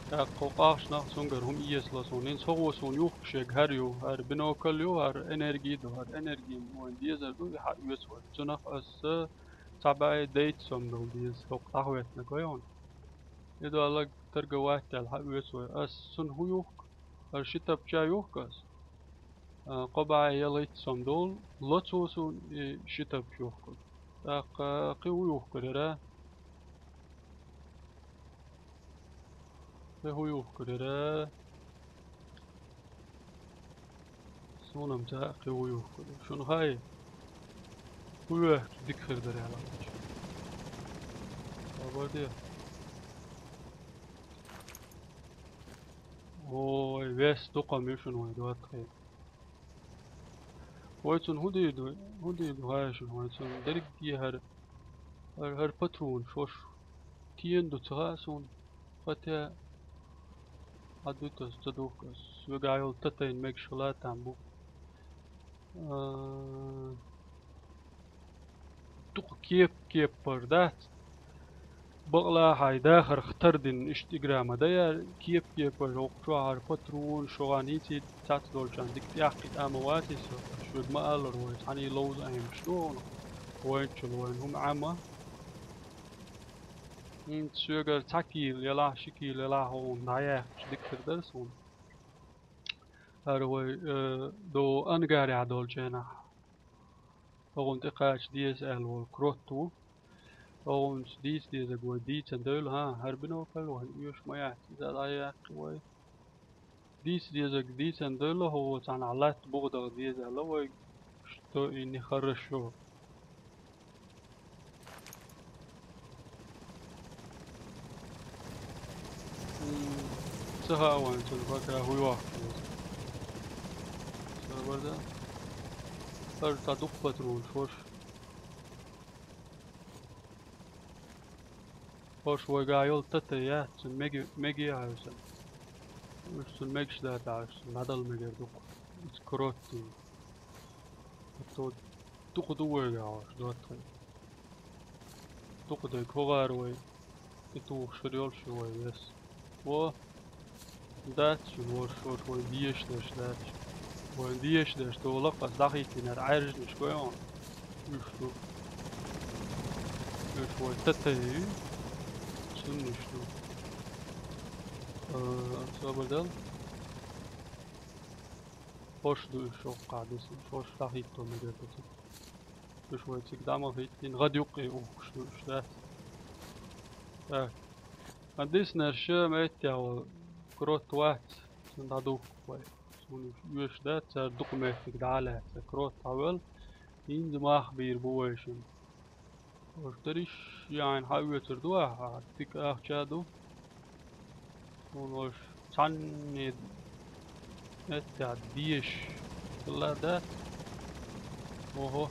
ТӀаккха хӀокху ахчанах цуьнгара хӀума эцало суна. ХӀинца хӀокхо суна юхкуш ерг хӀара ю, хӀара бинокль ю, хӀара энерги ду, хӀара энерги вайна дезар ду, и хьаоьцу вай. Цунах аса цхьа бӀе дейтта сом долу деза, хӀокху дӀахӀоьттинарг вай хьуна. И долларг торговать яьлла хьаоьцу вай. Аса цунна хӀун юхку? ХӀара ши тапча юхку аса. А, кхо бӀе ялхитта сом долу, ло цо суна и ши тапча юхкур. ТӀаккха кхин хӀун юхкур яра? Кхин хӀун юхкур яра? Суна-м ца хаьа кхин хӀун юхкур яра. Шуна хаьий? ХӀун йоьхча дика хир дара аьлла. Хабар де. Ой, вес дукха ма ю шуна вайн доттагӀий. Вай цунна хӀун дийр ду, хӀун дийр ду хаьий шуна, вай цунна дерриге хӀара, хӀара, хӀара патронаш хӀорш кена ду ца хаьа суна, хӀотта хьан дуьту аса, ца духку аса, соьгахь йолу татайна мегаш хила там бу. А, дукха кеп-кепара дац. Бакъалахьа дахарх тардина иштта игра ма даяр, кеп-кепара хӀокху чохь хӀара патрон, шугӀан хӀинций цац долчарна дика тӀаккхи тӀама ваций со, аш шуьга ма аллара вай, цхьаьний ловза Ӏемаш ду хьуна, вайначул вайна хӀума Ӏама. ХӀинца соьгара цхьа кийла ялахь, ши кийла ялахь хьуна дӀаяьккхича дика хир дара суна. ХӀара вай, э, до ангарехь долчу хенахь. ХӀокхунна тӀекхача деза аьлла волу крот ву. ХӀокхунца дийца дезарг вай дийцина девлла, хӀан, хӀара бинокль вайна оьшуш ма яц, иза дӀаяккхи вай. Дийца дезарг дийцина девлла, хӀокхо цхьанхьа латта бухадала деза аьлла вайга, что и нехорошо. М, ца хаьа вайн цунна пока хӀун йохку. Собар дан. ХӀара цхьа дукха патронаш хӀорш. ХӀорш вайгахь йолу тата яц, цунна меги-, меге а хьаьвсина. Уьш цунна мегаш дац, уьш цунна дӀадала мегар ду-кх. Иза крот ю. Ато дукха ду вайгахь хӀорш, доттагӀий. Дукха дерг хӀокхара вай тӀетухуш хир йолуш ю вай вес. Во, дац шуна вовшаш, вовшаш вайна дезаш дерш дац. Вайна дезаш дерш долу-кх аса дӀахӀиттийнарг, Ӏаьржанаш гой хьуна. Уьш ду. Уьш вай татайи, цунна уьш ду. Э, собар дал. ХӀорш ду уьш, хӀокхахь дисина, хӀорш дӀахӀитто мегар ду цунна. Уьш вай цига дӀа ма хӀиттийна, гӀад юккъе ухкуш ду уьш, дац? Так. Ан диснарш меттехь волу крот вац, цунна дӀадухку вай. Цунна уьш оьшуш дац, цара дукха меттиг дӀа а лаьцна. Крот хьавелла, хӀинца мах бийр бу вай шуна. Ош дариш яйна хьан оьцур ду ахьа, дика ахча а ду. Суна ош цхьанне меттехь дезаш хилла дац. Охо.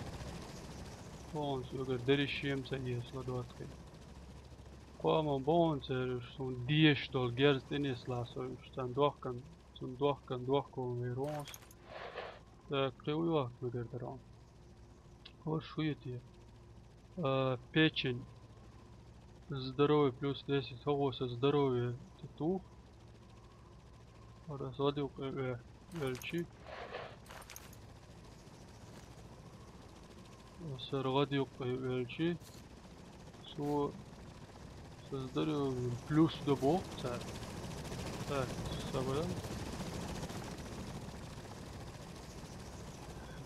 Бохунца угар дерриш шема ца эца ладоттагӀий. Кхо а ма бохунца уьш суна дезаш долу герз тӀенеслахь со уьш царна дохкан, цунна дохкан, дохкан вер вон со. Так, кхин вуй вахка мегар дара хьуна. Хо шу ю те? А, печень. Здоровье плюс десять. ХӀокхо сан здоровье тӀе туху. Ара ас гӀадюккъе ве-, велчи. Ас ара гӀадюккъе велчи. Со сан здоровье плюс до боху цара. Так, собрал.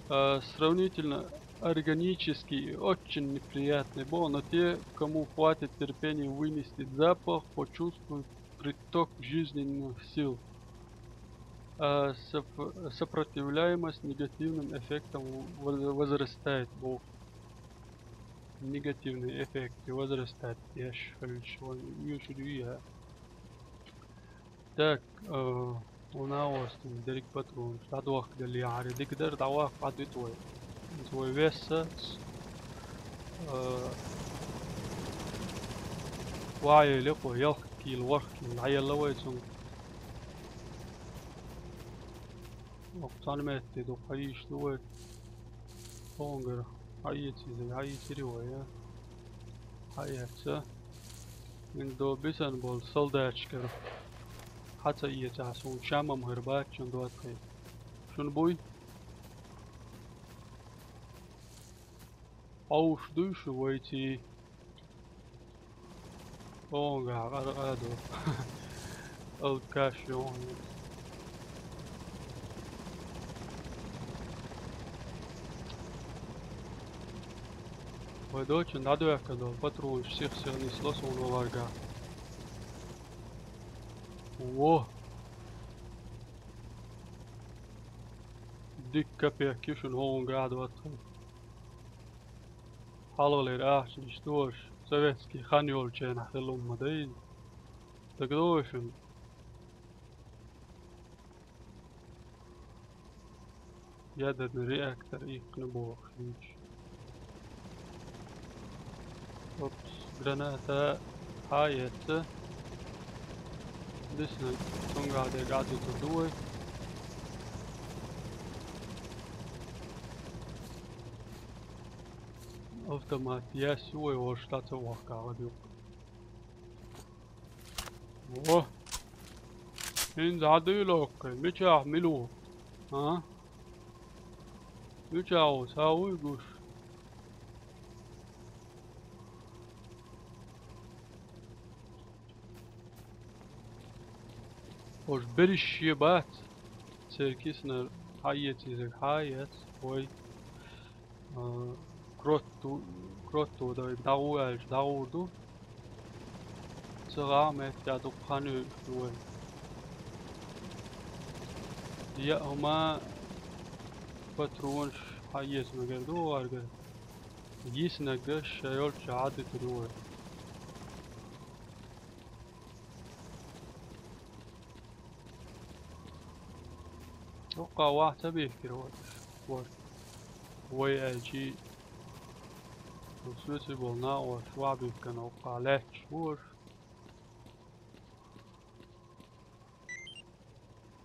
А, сравнительно органический и очень неприятный бог, но те, кому хватит терпения вынести запах, почувствуют приток жизненных сил. А соп-, сопротивляемость негативным эффектам воз-, возрастает боху. Негативный эффект возрастает, я ж хочу, он, я ж хочу, я. Так, э, у нас дерриг патронаш дӀадохка деллехьара, дика дара, дӀаваккха, дӀадуьту вай. Иза вай весса, с-, э, ваьлла кхо, ялх кийла, ворхӀ кийла дӀаелла вай цунга. Ох, цхьана метте ду, хьан йиш ду вай? Хонгара, хьан эца иза, хьан эцира вай, а? Хьан эца? Ин до бисан болу солдаташкара. Хьа ца эцахь суна шамам хӀара бац шун доттагӀий. Шун буй? Хьовш дуй шу вайций? Онга къаркъа ду. Алкаш йон. Вай дочун дӀадоьхка долу патронаш сих-сих нисло суна валарга. Во! Дика капек ю шуна хӀума гахь доттагӀий. Хьалхалера ахча иштта ош, советский хан йолчу хенахь хилла хӀума ма дай иза. ДагадогӀу шуна? Ядерный реактор иккхина бохуш хилча. Опс, граната хьа а эцна. Дисна цуьнга дерг Ӏадитур ду вай. Автомат яс вай волуш та ца вохка гӀадюккъа. Во! ХӀинца Ӏадуьйлу оккхе, мичахь мила ву? А? Мичахь ву, сан вуй гуш? Ош берриш шен бац, церан киснар хьаэца иза хьа а эц, вай. А, крот ду-, крот ду дай, дӀагӀу аьлча, дӀагӀур ду. Ца гӀа меттехь дукха хан йойуш ду вай. Яа хӀума патронаш хьаэца мегар ду варгара. Йиснарг ша йолччохь Ӏадитур ю вай. Дуккха вахь ца бихкира вай. Вай аьлчи, соьций болу накъош вахь бихкина, дуккха лаьтташ бу аша.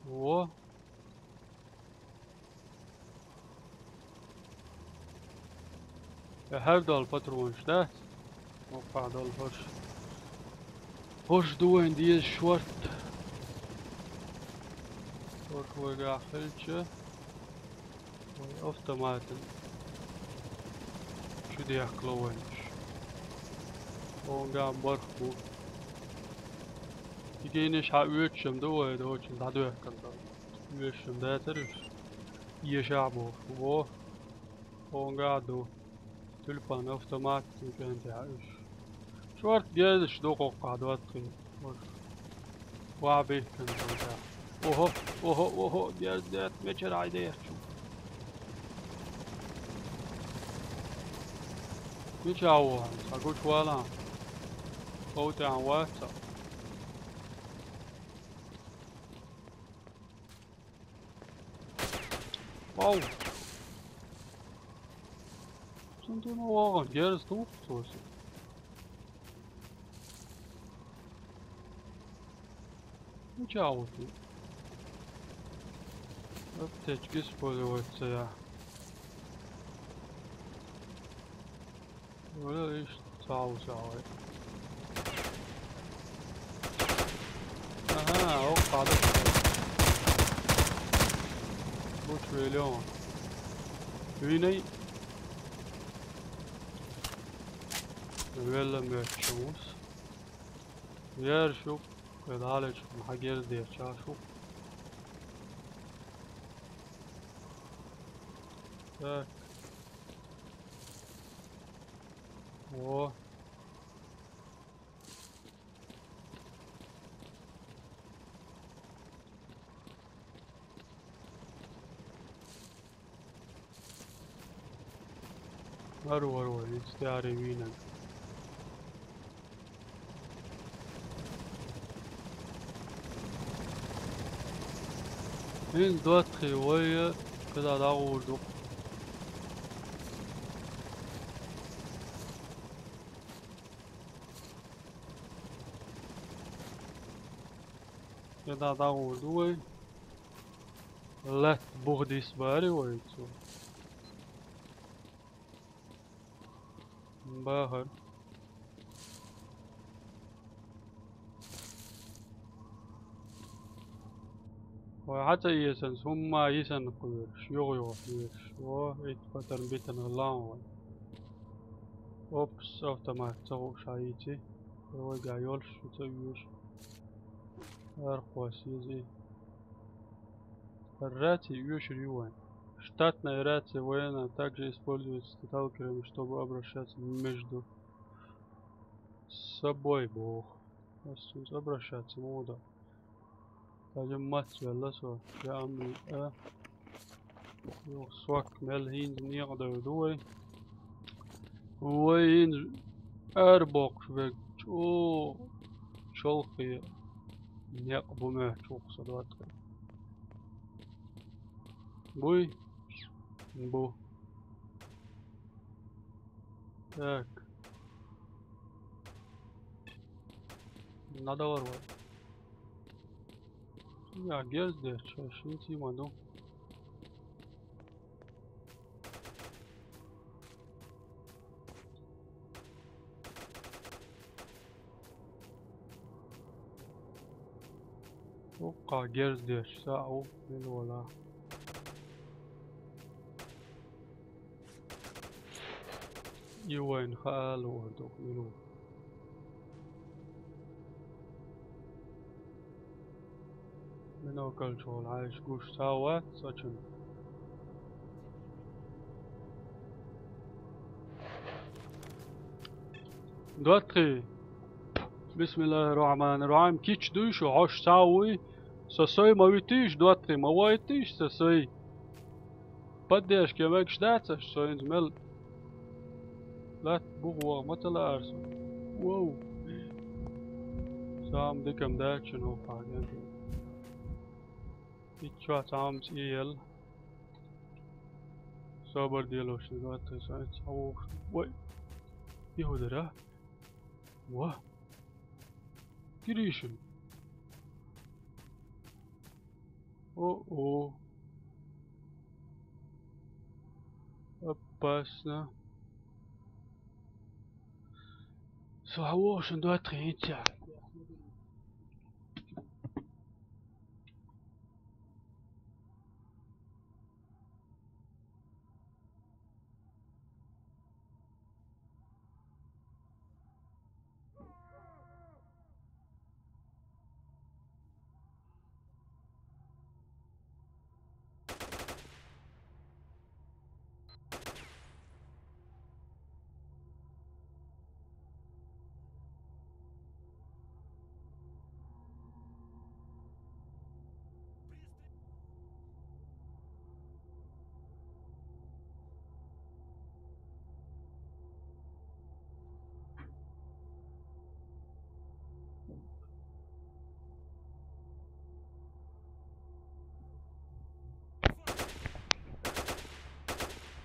Во! Э, хӀара долу патронаш дац? Опа, долу хӀорш. ХӀорш ду вайн деза шорт. ХӀорш вайгахь хилча, вай автоматан чу дехкало вайнаш. Онгахь барх бу. И генаш хьан оьцуш ду вай, дочун дӀадоьхкина долу. Оьшшам дацара уьш? Эшахь бохуш. Во, онгахь ду. Тюльпан автомат цу кӀентехь уьш. Шорт гезаш ду кхоккхахь доттагӀий. Вахь бихкина цунтехь. Охо, охо, охо, герз дет, мечара хьайдерчу. Мичахь ву хьан? Цхьа гучу валахь. Ков тӀехь вац цхьа. Вау! Цунна тӀе ма вогӀу, герз туху цо. Мичахь ву те? Аптечка использовать ца я. Вала иштта цхьа ву ца вай. Ага, оккха дара. Лучше велё. Винай. Велла мертвый вус. Яр шук, кхе далечу хьан герз дерча шук. Так. Во. Варо, варо, иза тӀе аре вийнаг. ХӀинца доттагӀий вай, кхидӀа дӀагӀур ду-кх. КхидӀа дӀагӀур ду вай. Лаьтта бух дисбари вай цо. Бахар. Вай хьа ца эцанца, хӀумма йисанна кхоьруш, юха-юха кхоьруш. О, итт патарн битанга лан вай. Опс, автомат ца хууш хьаийци. Вайгахь йолуш шу ца оьшу. Аркхос еза и. Раци оьшур ю вайн. Штатная рация военная также используется сталкерами, чтобы обращаться между собой, боху. Ас цуьнца обращаться ма ву дан. Даже мацвелла со, я амри, а. Юха сок мел хӀинца некъа девр ду вай. Вай хӀинца арабоккхуш верг чӀогӀа чолхе некъ бу моьттуш ву-кх со, доттагӀий. Буй? Бу. Так. Надо варвар. Я герз дерча, шин тима ду. Уккха герз деш, сагӀа ву, мила вала. И вайна хаа луур ду, мила ву. Бинокль чухула хьаьжча гуш ца вац оцунна. ДоттагӀий. Бисмиллахир-рахманир-рахим. Кич дуй шу, хьош ца вуй? Со сой ма витийша, доттагӀий, ма вайтийша со сой. Поддержка мегаш дац аш, со хӀинца мел латта буха ваха ма ца лаара со. Вау. Сам дикам дац шуна хӀокху хьагӀ. Итт чохь цхьа хӀума цӀе елла. Собар делош ду, доттагӀий, со хӀинца хьан вогӀуш. Вай. И хӀун дара? Ва. Гиришин. О-о. Опасно. Со хьан вогӀуш, доттагӀий, хӀинца.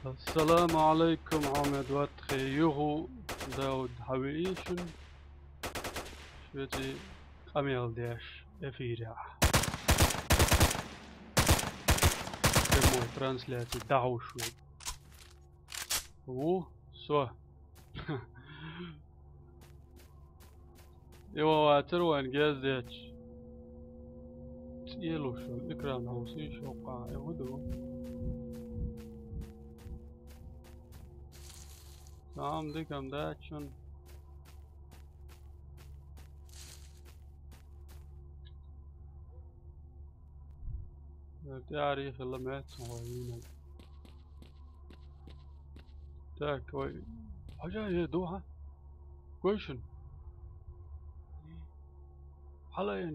Ассаламу Ӏалайкум, Ахьмад, ватхе юху, Дауд, хьан веий шуна? Шуьца къамел деш эфирехь. Прямой трансляции дӀахьуш ву. Ву со. И ван вацара вайн гездечу. ЦӀелуш йолу экран хьовсийша хӀокху, и хӀун ду? Цхьа хӀума дикам дац шуна. ТӀаьхьарий хилла меттахой вийнарг. Так, ой. Хьажа, э, ду, хьа? Гой шуна. Хьала ен.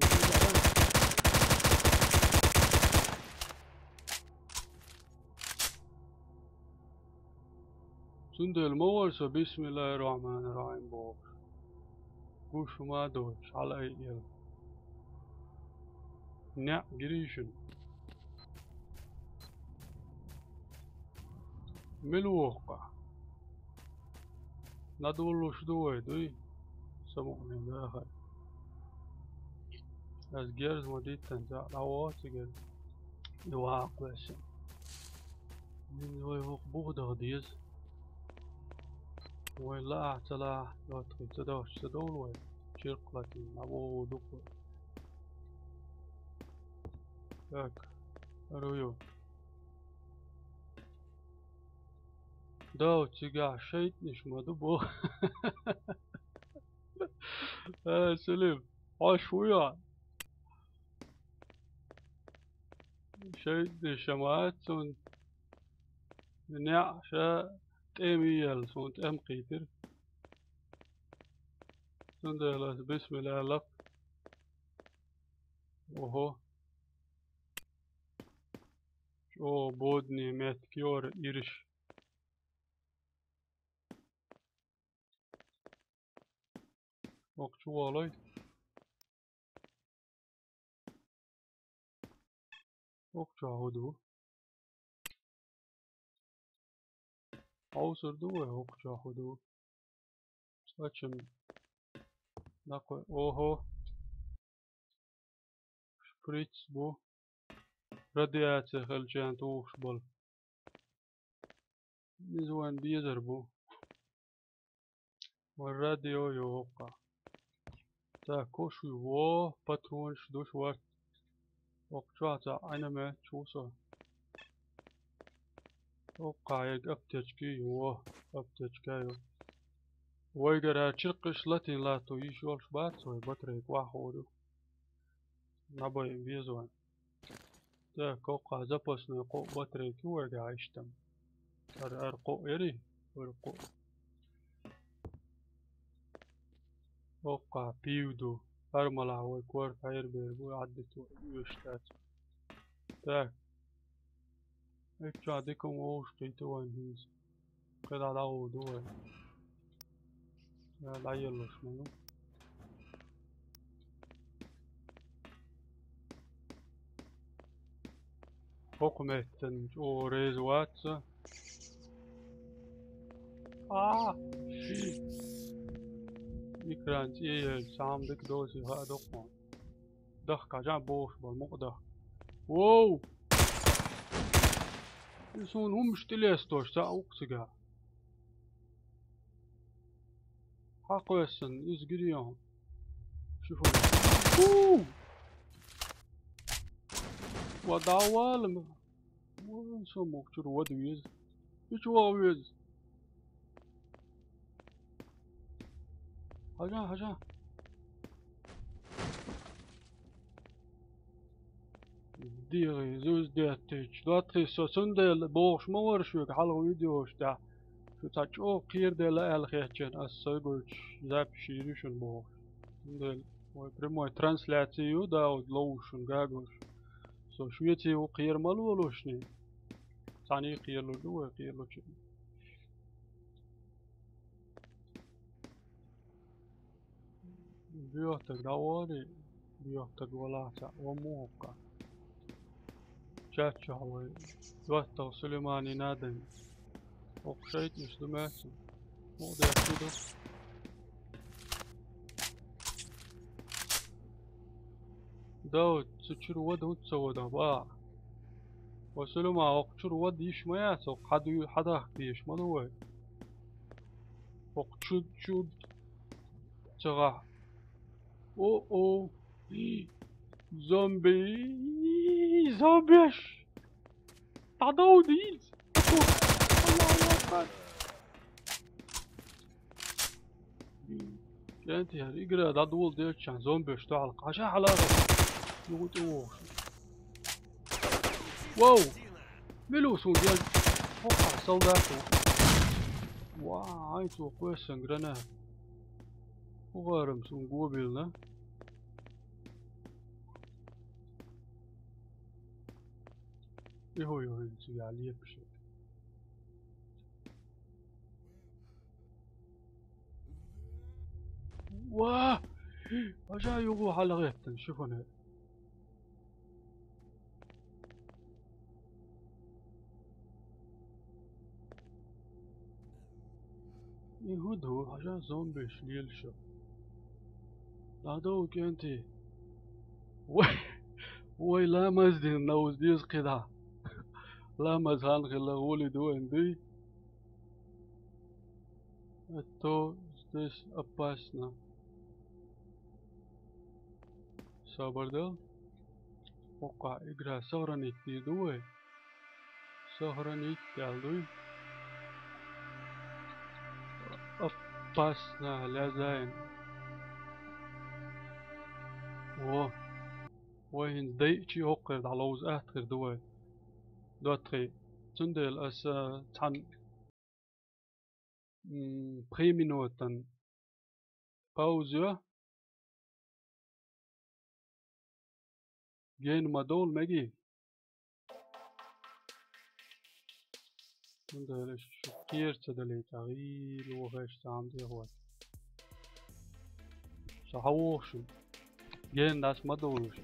Цундела ма вара со бисмиллахир-рахманир-рахим бохуш. Гуш ма а доцуш, хьала ай эл. Неа гирийшина. Мила ву хӀокху? ЛадугӀуш ду вай, дуй? Самукъане дахар. Ас герз ма диттан, цхьаъ дӀавогӀу цигара. И ваккха весина. Вай хӀокху буха даха деза. Вай лаахь ца лаахь, лоттахий ца дахча ца довла вай. Чиркх латийна, дӀавогӀу дукха вай. Так. Аруйо. Да, у тебя шайтӀанаш ма ду бо. Э, Селим, хьо шу я? ШайтӀанаш ма ду цун. Неа ша тӀем йиелла, суна тӀем кхийтира. Цундела ас бисмилла лакх. Ого. Чо бодни меттиг йора ирш. Окх чу валай. Окх чу хӀу ду? Хьовсур ду вай, окх чу хӀу ду? Сачам. Накъо-, ого. Шприц бу. Радиаци хилча тухуш бола. Иза вайн безар бу. Ва радио йоккха. Так, кош ю, во, патронаш душ варт. Окх чохь цхьа Ӏина метташ ву со. Оккха ерг аптечки ю, во, аптечка ю. Вайгара чиркхиш латин латто йиш йолуш бац вай, батарейка ваххур ю. Набай беза вайн. Так, оккха запасной кхоъ батарейка ю вайгахь иштта. Ара, ара кхоъ яри? Ара кхоъ. Оккха пив ду. Ара малахь вай корта хьербер бу, Ӏаддит вай, оьшуш дац. Так. Эццахь дика ма вовшахкхийта вайн хӀинца. КхидӀа дӀагӀур ду вай. Я дӀаеллалаш ма ю. ХӀокху меттан чӀогӀа реза вац со. А! Экран цӀе яьлча, цхьа хӀума дика доций хаа доккху. Дахка, жан бохуш болу мукъа дахка. Воу! И суна хӀумаш тӀелестош цхьаъ ву-кх цигахь. Хьакхоьссина, иза гире хьуна. Шифон. Ву! Ва дӀавала ма. Вон со мукъ чуьра вада веза. И чу ваха веза. Хьажа, хьажа. ДегӀе зуз деттича, доттагӀий, со цундела бохуш ма вара шуьга хьалха видеош тӀехь. Шу цхьа чӀогӀа кхераделла аьлла хетчина, ас сайгойтуш запись йийр ю шуна бохуш. Цундела вай прямой трансляци ю, Дауд, ловзуш шуна гагош. Со шуьца ву кхера ма лолушний. Цхьаьний кхералур ду вай кхералучу. Боьхтаг дӀавари, боьхтаг валахь цхьаъ ва муха хӀоккха. Чат чохь вай доттагӀа Сулейманин Адам. ХӀокху шайтӀанаш ду маьцна. Мукъа деш ду. Дауд, цу чуьра вада хӀунда ца вада, бах? Ва Сулейман, хӀокху чуьра вада йиш ма яц, хӀокху хьан дуьйла хьан дахка дезаш ма ду вай. ХӀокху чуд-чуд ца гӀахь. О-о! Зомби! Зомбеш! ДӀадовдийца! Аллаху акбар! КӀентий, хӀара игра дӀадоладелччан зомбеш дуьхьал кхаша хьалара. Юха тӀе вогӀуш. Вау! Мила ву суна гел? ХӀокхахь солдат ву. Вай, цо кхоьссина гранат. ХӀокхарам суна го биллина. И хӀу ю хӀинца цигахь лепаш. Ва! Хьажа юха хьалагӀеттина шифонер. И хӀу ду, хьажа зомбеш лелаш. ДӀадовла, кӀентий. Вай, вай, ламаз дина новза деза кхидӀа. Ламаз хан хилла гӀоли ду вайн дуй. А то здесь опасно. Сабар дал. Хоккха игра сохранить дийр ду вай. Сохранить аьлла дуй. Опасно, лязайн. Во. Вай хӀинца дайчи хӀокхуьр дӀаловза атта хир ду вай. ДоттагӀий. Цундела аса цхьана, м, пхи минотан пауза йо. Ген ма довла меги. Цундела шу кхера ца далийта, гӀийла вахаш цхьа хӀама дехар. Со хьавоху шуна. Ген дас ма довлуш.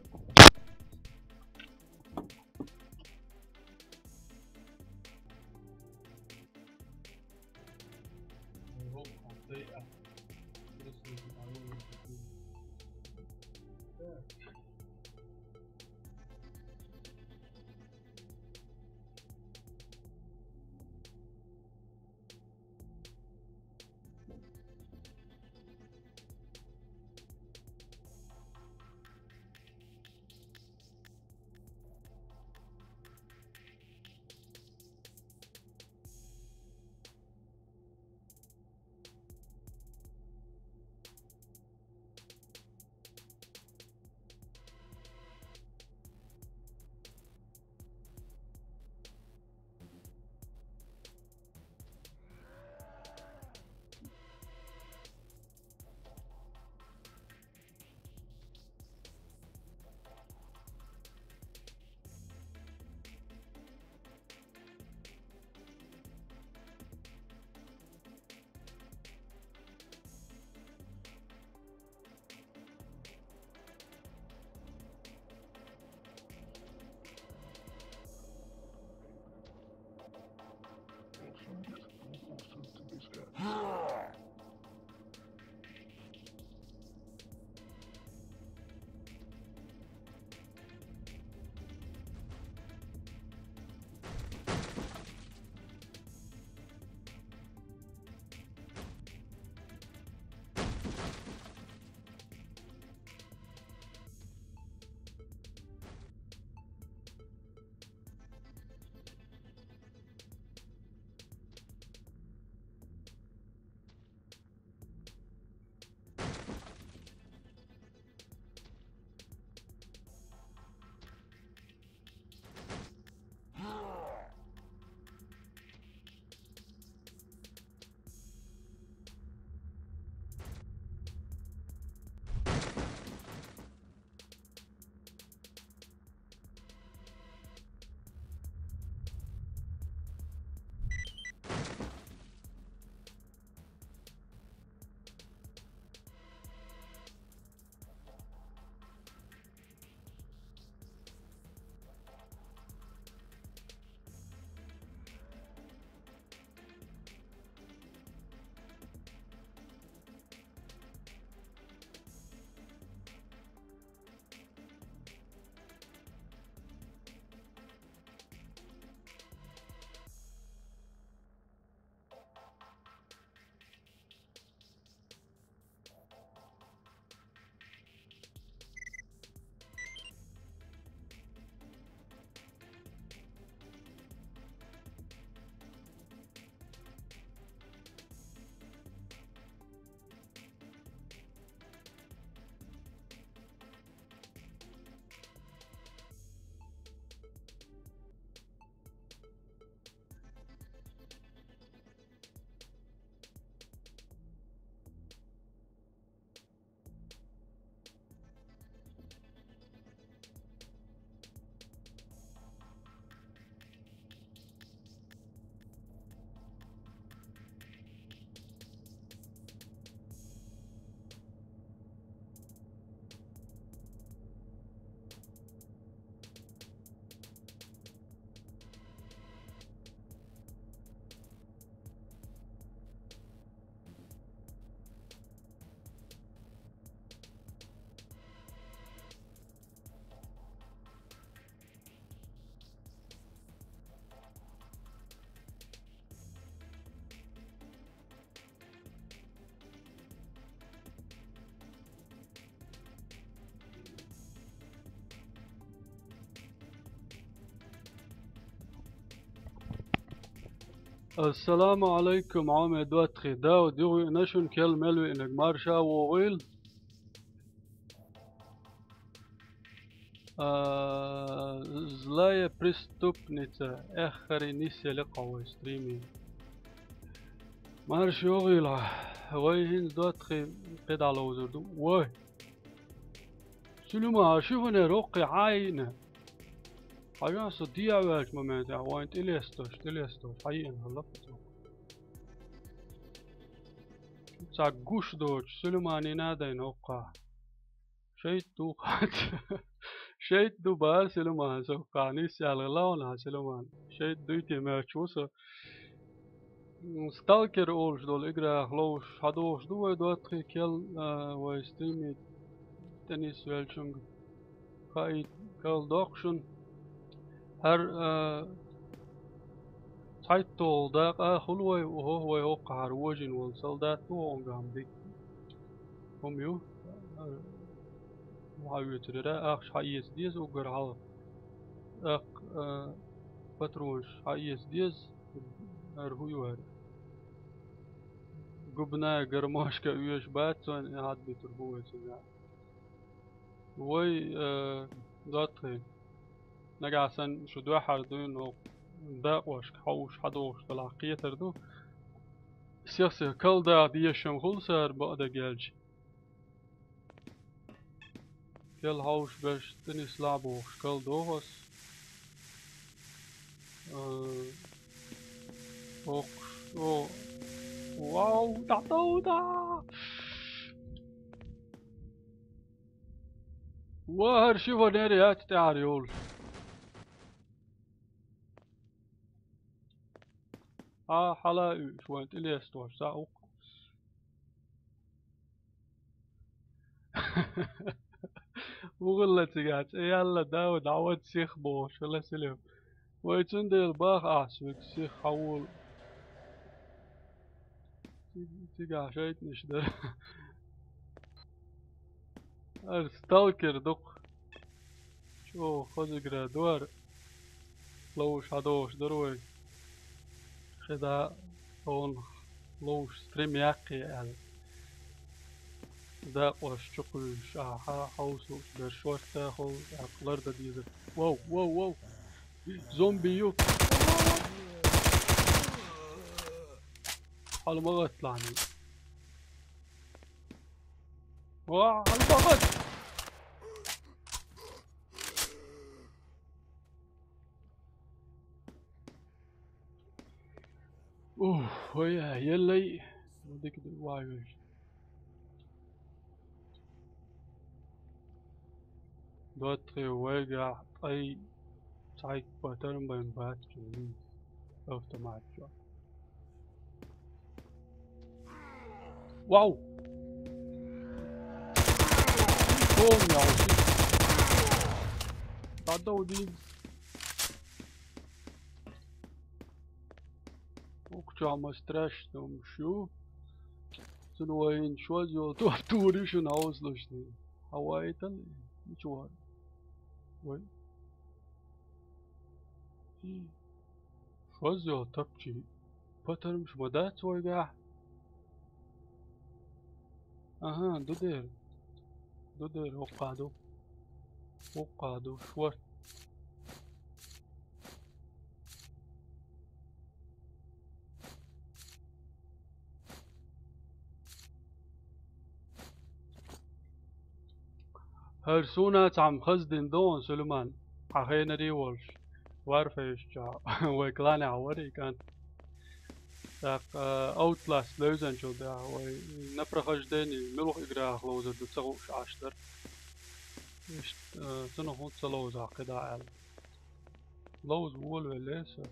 Ассаламу алайкум, Ӏомер доттагӀий. Дауд, юха виъна шуна, керла мел виънарг, марша вогӀийла. А, злая преступница, эххар нисъелла кхо вай стриминг. Марша вогӀийла. Вай хӀинца доттагӀий кхидӀа ловзур ду. Вай! Сулейман, шифонер воккхий хьайна. Хьажа со дехьаваьллачу моментехь вайн тӀелестош, тӀелестош, хьаеана хӀаллакх цо. Цхьа гуш доцуш, Сулейманина дайна воккхахь. ШайтӀа ду хац. ШайтӀа ду бара Сулейман, со кхана нисъяьлла лавна Сулейман. ШайтӀа дуй те моьттуш ву со. М, Сталкер олуш долу играх ловзуш хьадогӀуш ду вай доттагӀий, керла, а, вай стриминг тӀенисвеллачуьнга хаийта карладоккху шуна. ХӀара, а, цхьайтталгӀа дакъа хуьлу вай, оха, вай хӀокху хӀара вожийна волу солдат ву, онгам дика. ХӀума ю? Хьан оьцур яра, ахча хьаэца деза уггар хьалха. ТӀаккха, а, патронаш хьаэца деза, хӀара хӀун ю хӀара? Губная гармошка оьшуш бац цунна, и хьадбитур бу вай цигахь. Вай, а, доттагӀий. Нагахь санна шу дуьххьара дуьйна оха дакъошка хьовсуш хьадогӀуш делахь кхетар ду. Сих-сих калда дезаш-м хуьлу сара бакъдерг аьлча. Кел хьовсуш берш тӀе нислахь бохуш калдоху ас. Э, оккхуш, о, вау, дӀатовда! Ва хӀара шифонер яц тӀаьхьара йолуш. А, хьала уьш вайн тӀелестош, цхьаъ ву-кх. УгӀалла цигахь цӀе яьлла, Дауд, дӀавада сих бохуш, хила силев. Вай цундела баха ахь соьга сих хьавола. Цигахь шайтӀанаш дара. ХӀара сталкер ду-кх. ЧӀогӀа хаза игра ду хӀара. Ловзуш хьадогӀуш дара вай. ХӀеда, тхуна ловзуш стрим яккхий аьлла. Дакъош чукхуьйсуш, ахьа, хьовсуш берш шортта хуьлу, тӀаккха лардан дезар. Вов, вов, вов! Зомби ю! Хьала ма гӀатталахь. Ва, хьала ма гӀатта! Ух, вай, еллай. Дика ду вай вай. ДоттагӀий, вайгахь ткъе цхьайтта патарн бен бац чу. Автомат чу. Вау! Полный ауши. ДӀадовдийна. Укх чохь ма страшно шу. Цуьнан вайна шозза йолу топ тур ю шуна хьовсалаш дийна. Хьан вайтал? Мича вахара? Вай. Шозза йолу тапчий. Патармаш ма дац вайгахь? Аха, ду дера. Ду дера, хӀокхахь ду. ХӀокхахь ду, шорт. ХӀара суна цхьамма хаза дина догӀу, Сулейман, хьан хенарий волуш, Warface чохь, вай кланехь варий кӀант. ТӀаккха, а, Outlast левзанчул тӀаьхьа, вай на прохождении, муьлха играх ловзар ду ца хууш Ӏаш дара. Иштта, а, цунах хӀунда ца ловзахь кхидӀа аьлла. Ловза волавелла со.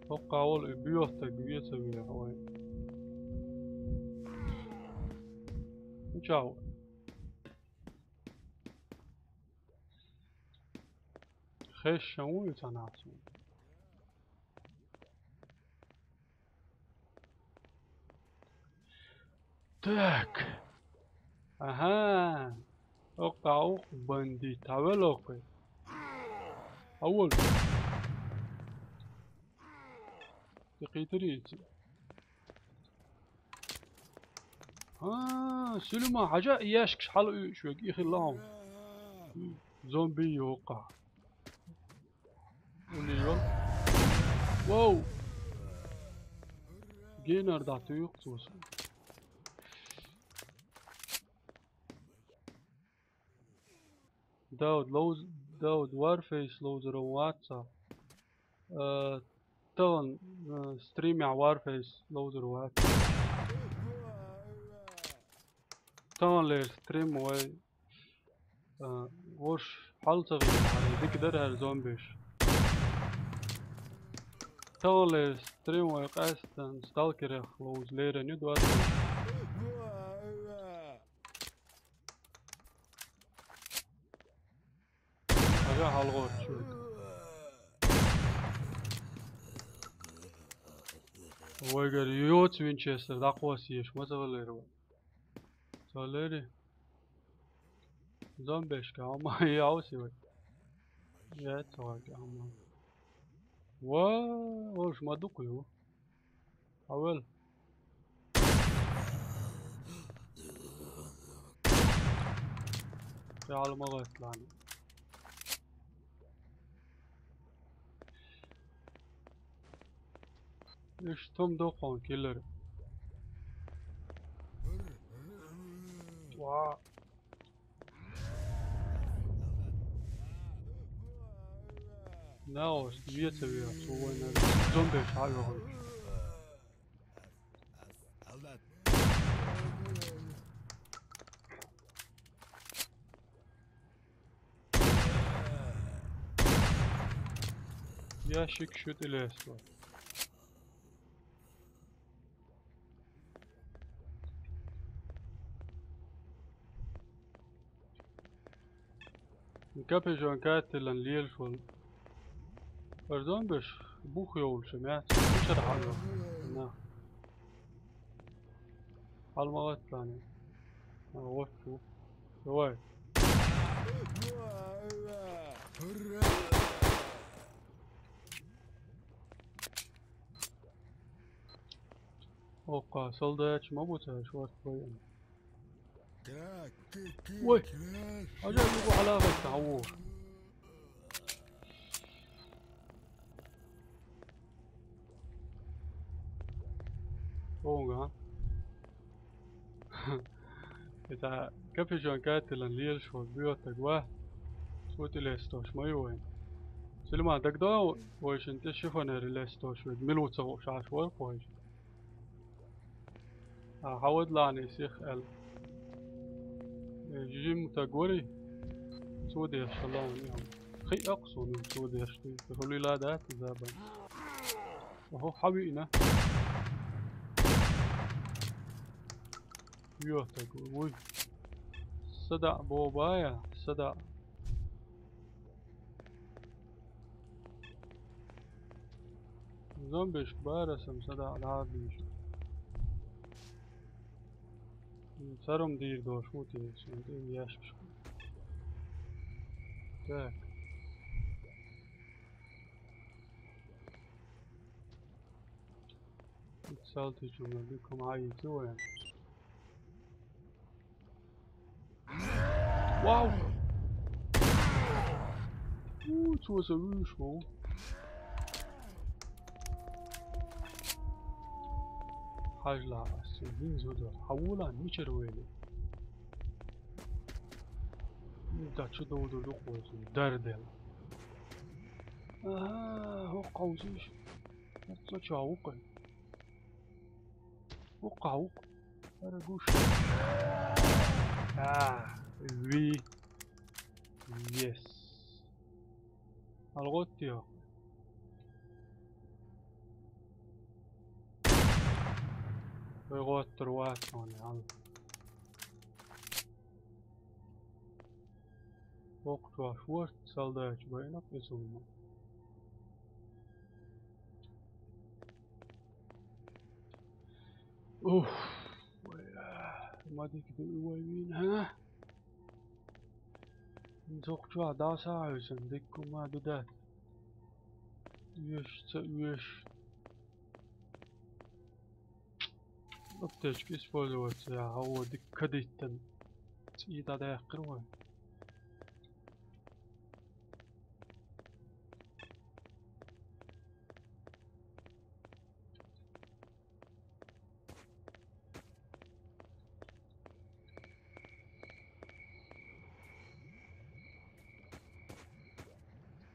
ХӀокху волу и боьха стаг вен ца веха вай. Чао. Хешан ву и цхьа нах суна? Так. Аха. Оккха ух бандит. Хьавел оккхе. Хьавел. Кхийтарий иза? А, Сулейман, хьажа, ящикаш хьалуьйш вега, и хилла хьуна. Зомби йохка. Уни йол. Вау! Генар да туюк цус. Дауд лоуз, Дауд Warface лоузер ваца. Э, тон, э, стримя Warface лоузер ваца. Тон лер стрим вай. Э, вош хьалцагъи, дик дар хӀара зомбиш. Тон лер стрим вай къастан сталкерах лоуз лерен ю двадцать. Ага, хьалгӀорчу. Вайгара йоцу Винчестер дӀакхосса еш, ма ца хилира вай. Ца хилира? Зомбешка, хьо ма яуси вай. Я, ца вай, хьо ма. Ва, ош ма дукха ю. Хьавел. Чалма гӀоьрталани. Иш тум доккхун киллер. Ва. Наус, веца веа, цу война. Зомби шагӀа. Ящик шут или что? Капюшон каттилан лелаш волу. Пардон беш, бух йовлуш ма яц, мичара хьалла. На. ХьалмагӀаттани. А, вот чу. Давай. Окка, солдатчу ма бу цара шорт бойун. Ой, хьажа юкъа хьалагӀатта хьавора. Онга. Ита капюшон каттилан лелаш волу боьттаг ва. Цо тӀе лестош ма ю вайн. Сулейман, дагадогӀу вайшин тӀе шифонер лестош вега, мила ву ца хууш Ӏаш вара кхойша. А, хьавадалани сих аьлла. Э, жимма стаг варий? Цо деш хала ван яхьа. Хи акъ суна цо деш дуй. Хули ла дац забан. Охо, хьавиъна. Йохтаг, вуй. Садаъ бобая, садаъ. Зомбишка барасам садаъ лабиш. Царум дийр дош ву те, сон тӀе яшкаш. Так. Салтичунга дукха ма йийци вайн. Вау! У, цо сан вуьйш ву. Хьажла ас, хӀинца ву до. Хьавула мичара вели? Да чу довду дукхойсун, дардел. Ага, хӀокху хьовсийша. Цо чохь ву-кх. Ву-кх, ву-кх. Ара гуш. А, ви. Yes. АлгӀоттайо. Вай гӀоттар вац хьуна, хьал. Воккхачохь шорта салдача байнакъ иза хӀума. Уф, вай, ма дика ду вай вийна, хӀа? Цокхачохь дӀасахьуьйсина, дикка хӀума ду дац. Оьшуш, ца оьшуш. Аптечка использовать, я, гьавва дика кадиттан. ЦӀий дӀадаьккхира вай.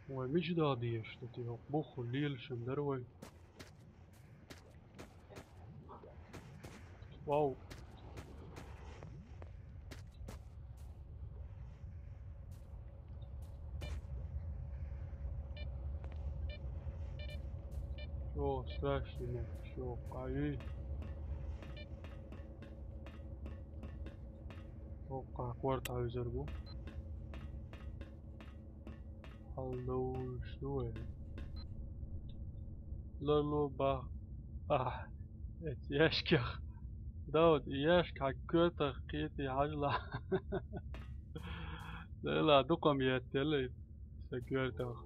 Вай, мича даха дезаш ду те, хӀокху буххула лелаш ма дара вай. Вау. Чо страшный, чо къаьй. ХӀокху квартал визар бу. Хьалдовлуш ду вай. Ларло бах. А, эт яшках. Дауд, яшка хьан коьртах кхетий хьажала. Дела, дукха ма еттелла и сан коьртах.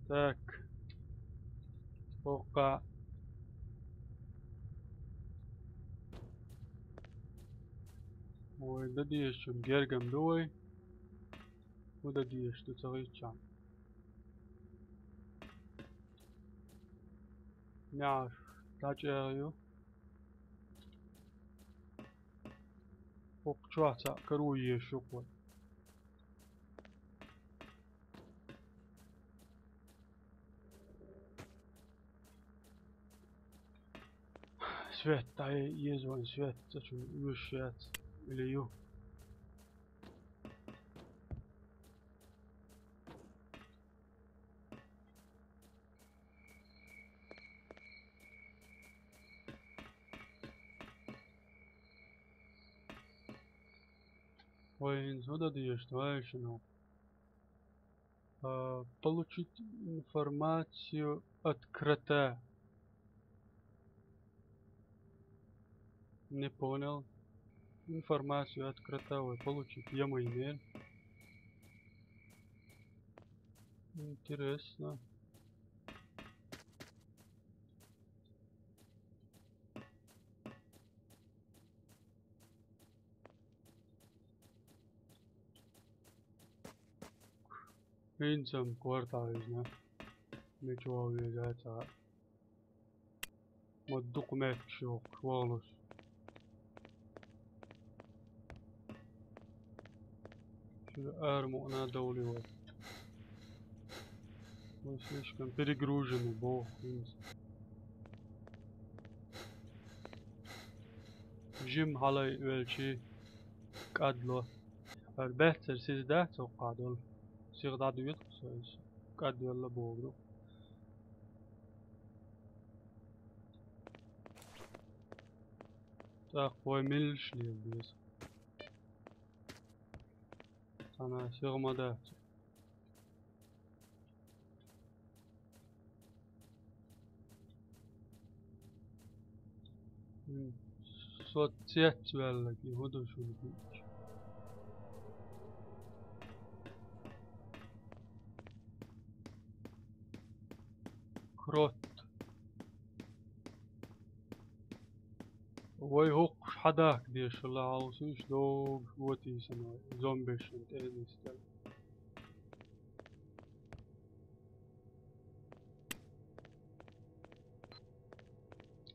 Так. ХӀокху. Вай, дан дезачун гергам ду вай. ХӀун дан дезаш ду ца хиъча. НеӀарш дӀачӀагӀъю. ХӀокху чохь цхьаъ каро езаш ю-кх вай. Свет дӀае еза вайн, свет цӀа чу оьшуш яц, или ю? Вай, хӀинца хӀун дан дезаш ду вай шуна? А, получить информацию от крота. Не понял. Информацию от крота вай получить ю вай, нет? Интересно. ХӀинца-м квартал изна. Мича вогӀу веза цхьаъ. Ма дукха метташ йохуш вогӀуш. Шуьга ара мукъана довлий вай. Вай слишком перегруженный боху хӀинца. Жима хьалай велчий кӀадло. ХӀара баьццара сиз дац хӀокхахь долу? Сиха дӀадоьду со иза. КӀадвелла богу. ТӀаккха вай меллаш лела деза? Цхьана сиха ма дац. М, со цецваьлларг, и хӀун ду шуна хиъча? Крот. Вай хӀокхуш хьадахка дешалла хьовсуш догуш отийсина вай, зомбешна тӀе а нисделла.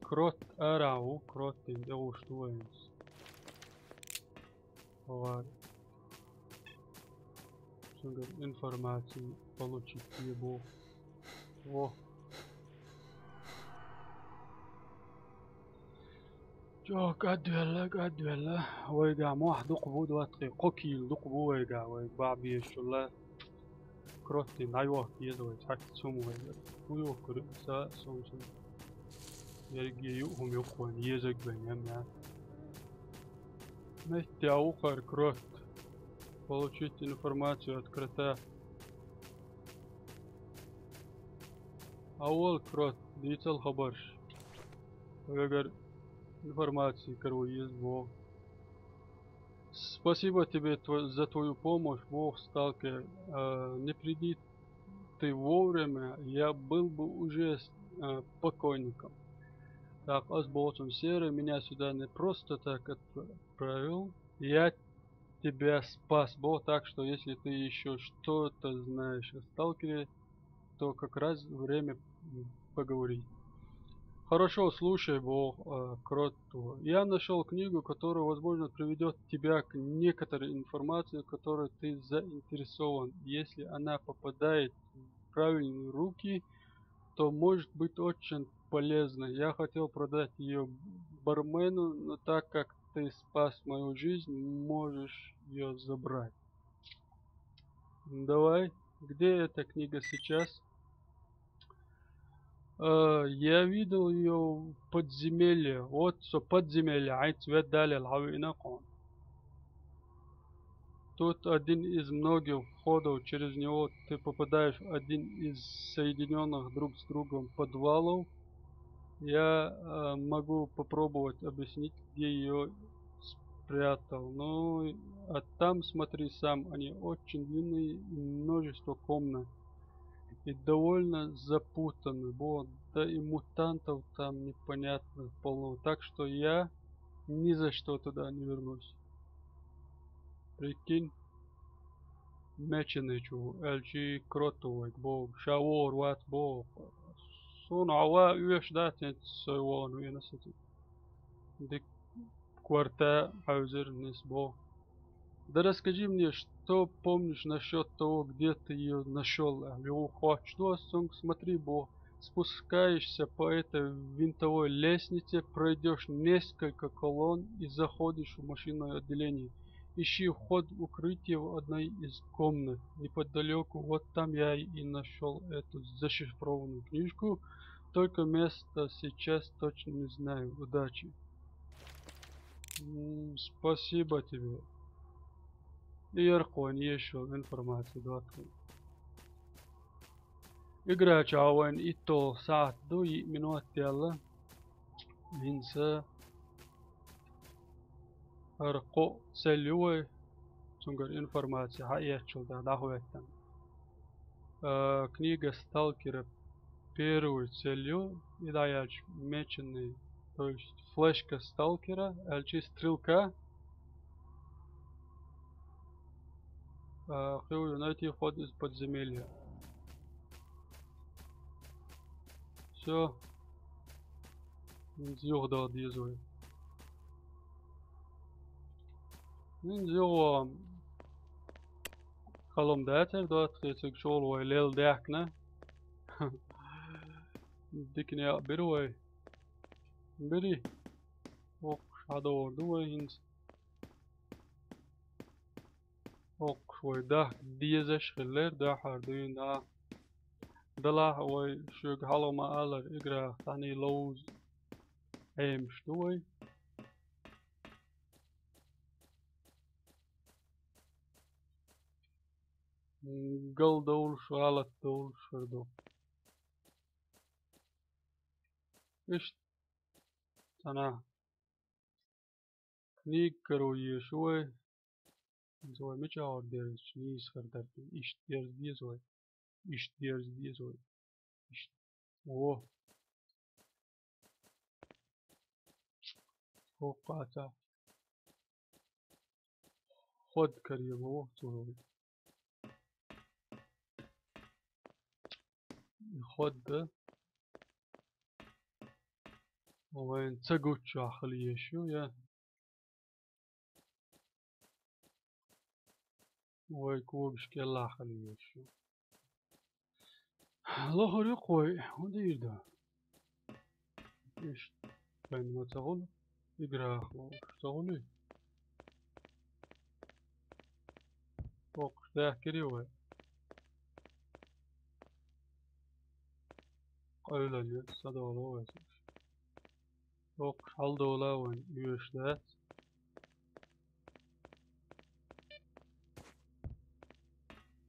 Крот арахь ву, Кротин тӀе гӀуш ду вайнас. Вай. Цуьнгара информацию получить е бу. Во. ЧӀогӀа кӀадвелла, кӀадвелла. Вайгахь мохь дукха бу, доттагӀий, кхо кийла дукха бу вайгахь, вайга бахьа безачул а. Кротин дӀайохка еза вай, цхьацца хӀума вайгара. ХӀун йохкур ю аса, сомсана? Ерриге юъ хӀума ю-кх вайна езарг вайн, ям яц. Меттехь ву хӀара Крот. Получить информацию от Крота. Хьавола, Крот, дийцал хабарш. Вегара информаци каро еза боху. С-, Спасибо тебе тво- за твою помощь, бог сталкер. Э, не приди ты вовремя, я был бы уже с- э, покойником. Так, аз болчун серый меня сюда не просто так отправил. Я тебя спас, бог, так что если ты еще что-то знаешь о сталкере, то как раз время поговорить. Хорошо, слушай, бог, э, Кроту. Я нашел книгу, которая, возможно, приведет тебя к некоторой информации, в которой ты заинтересован. Если она попадает в правильные руки, то может быть очень полезно. Я хотел продать ее бармену, но так как ты спас мою жизнь, можешь ее забрать. Давай, где эта книга сейчас? Э, я видел ее в подземелье. Вот, со подземелье, айт свет дали, лави инакон. Тут один из многих входов, через него ты попадаешь в один из соединенных друг с другом подвалов. Я э, могу попробовать объяснить, где ее спрятал. Ну, а там, смотри сам, они очень длинные и множество комнат. И довольно запутанный, вот, да и мутантов там непонятных полно. Так что я ни за что туда не вернусь. Прикинь, меченый чу, элчи крутой, бо, шавор, ват, бо. Сон ава уеш да тент сойвон венасати. Дик кварта хаузер нес бо. Да расскажи мне, что помнишь насчет того, где ты ее нашел? Его хочешь? Ну, а сон, смотри, бо, спускаешься по этой винтовой лестнице, пройдешь несколько колонн и заходишь в машинное отделение. Ищи вход в укрытие в одной из комнат. Неподалеку, вот там я и нашел эту зашифрованную книжку. Только место сейчас точно не знаю. Удачи. М, спасибо тебе. И Яркоин ещё информация двадцать. Игра чавайн итто саат ду и минут яла. Инса арко целевой цунгар информация ха ячул да дахветтан. Э, книга сталкера первый целью и даялч меченый, то есть флешка сталкера, элчи стрелка. Э, хиу найти вход из подземелья. Всё. Зюх да дизой. Нин зюх. Халом датер да тхецик шол вай лел дякна. Дикне бир вай. Бири. Ок, шадо орду вай инс. Ок, швой да дизеш хиллер да хардуин да. Дала вай шуг халома алар игра тани лоуз. Эм, что вай? Гал доул шалат доул шардо. Иш тана. Книг кару ешуэ. Зоя меча ордерс низ хардартын. Ишт дерз дизой. Ишт дерз дизой. Ишт. О. Хоката. Ход карье во цурой. Ход да. Вайн цагучу ахли ешу я. Вай кубиш келла ахли ешу. Лохори кой, удирда. Иш, вайн ма цагул. Игра хо, цагули. Ок, да кири вай. Ойлали, садоло вай. Ок, шалдола вай, юш да.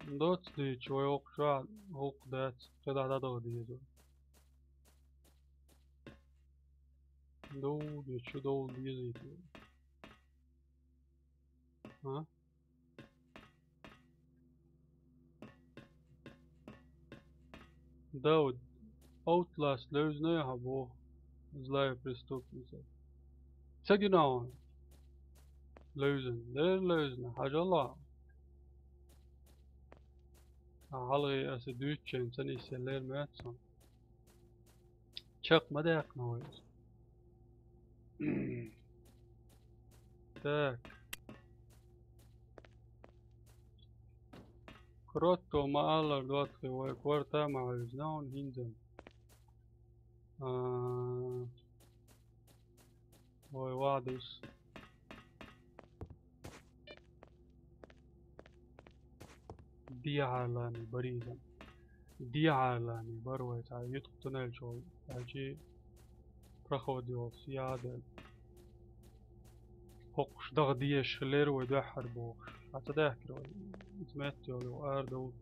Доц ди чой ок ша, ок да, чада да до ди. До, ди чу до ди. А? Дауд, Outlast левзина яхьа бо злая преступница. Ца гина он. Левзина, лер левзина, хьажала. А хьалгӀи аса дуьйцучен ца ниссе лер меца. Чакх ма даьккхина вай. Так. Кротто ма аллара доттагӀий вай корта ма хьуьзна хӀинца. А, вай вадус. Дехьа лами барийзан. Дехьа лами бар вай цхьа юткъ туннель чу, хьаьлчи проход йолуш яда. ХӀокхуш даха дезаш хилар вай дуьххьара бохуш. Хьан ца даьхкира вай? Иза метта йолу ара довла.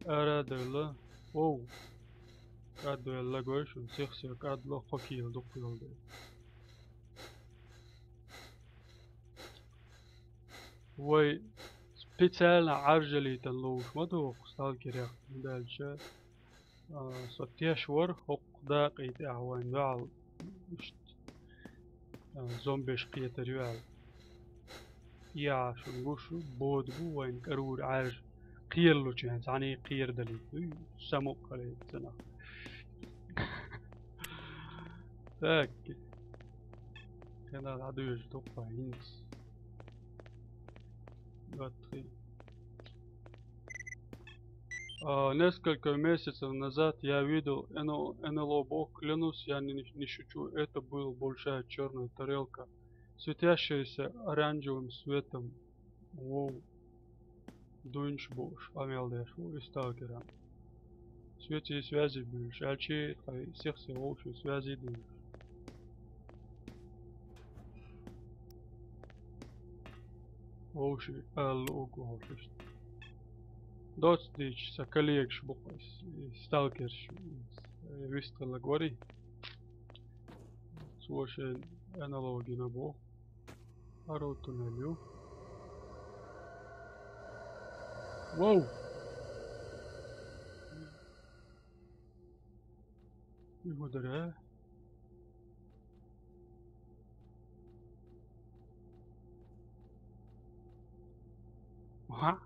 Ара а девлла. Оу! КӀадвелла гой шуна, сих-сих кӀадло, кхо кийла дукха йолу дела. Вай специально Ӏаржалийтан ловуш ма ду хӀокху сталкерех, хӀунда аьлча, а, со теш вара хӀокху дакъий тӀехь вайн дуьхьал иштта, а, зомбеш кхетар ю аьлла. И а шуна гуш ю, бода бу вайн кӀарура Ӏаьржа. Кхералучу хӀинца цхьаьний кхерадалийта дуй, самукъалийта цунах. Так. Кхина дӀадуьйжу дукха хӀинца. Гатхи. А, несколько месяцев назад я видел Н Л О бог, клянусь, я не, не шучу, это была большая черная тарелка, светящаяся оранжевым светом. Вов. Дуйнаш бууш, къамел деш ву и сталкерам. Соьций связи буьйлуш, аьлчи тхай сих-сих вовшийн связи дуьйлуш. Вовши ала уг вовшишта. Доцдийча сан коллегаш бу-кх и сталкерш, вистхилла гори. Цо шайн аналогина бу. Пару туннель ю. Вау! И хӀу дара? Ха?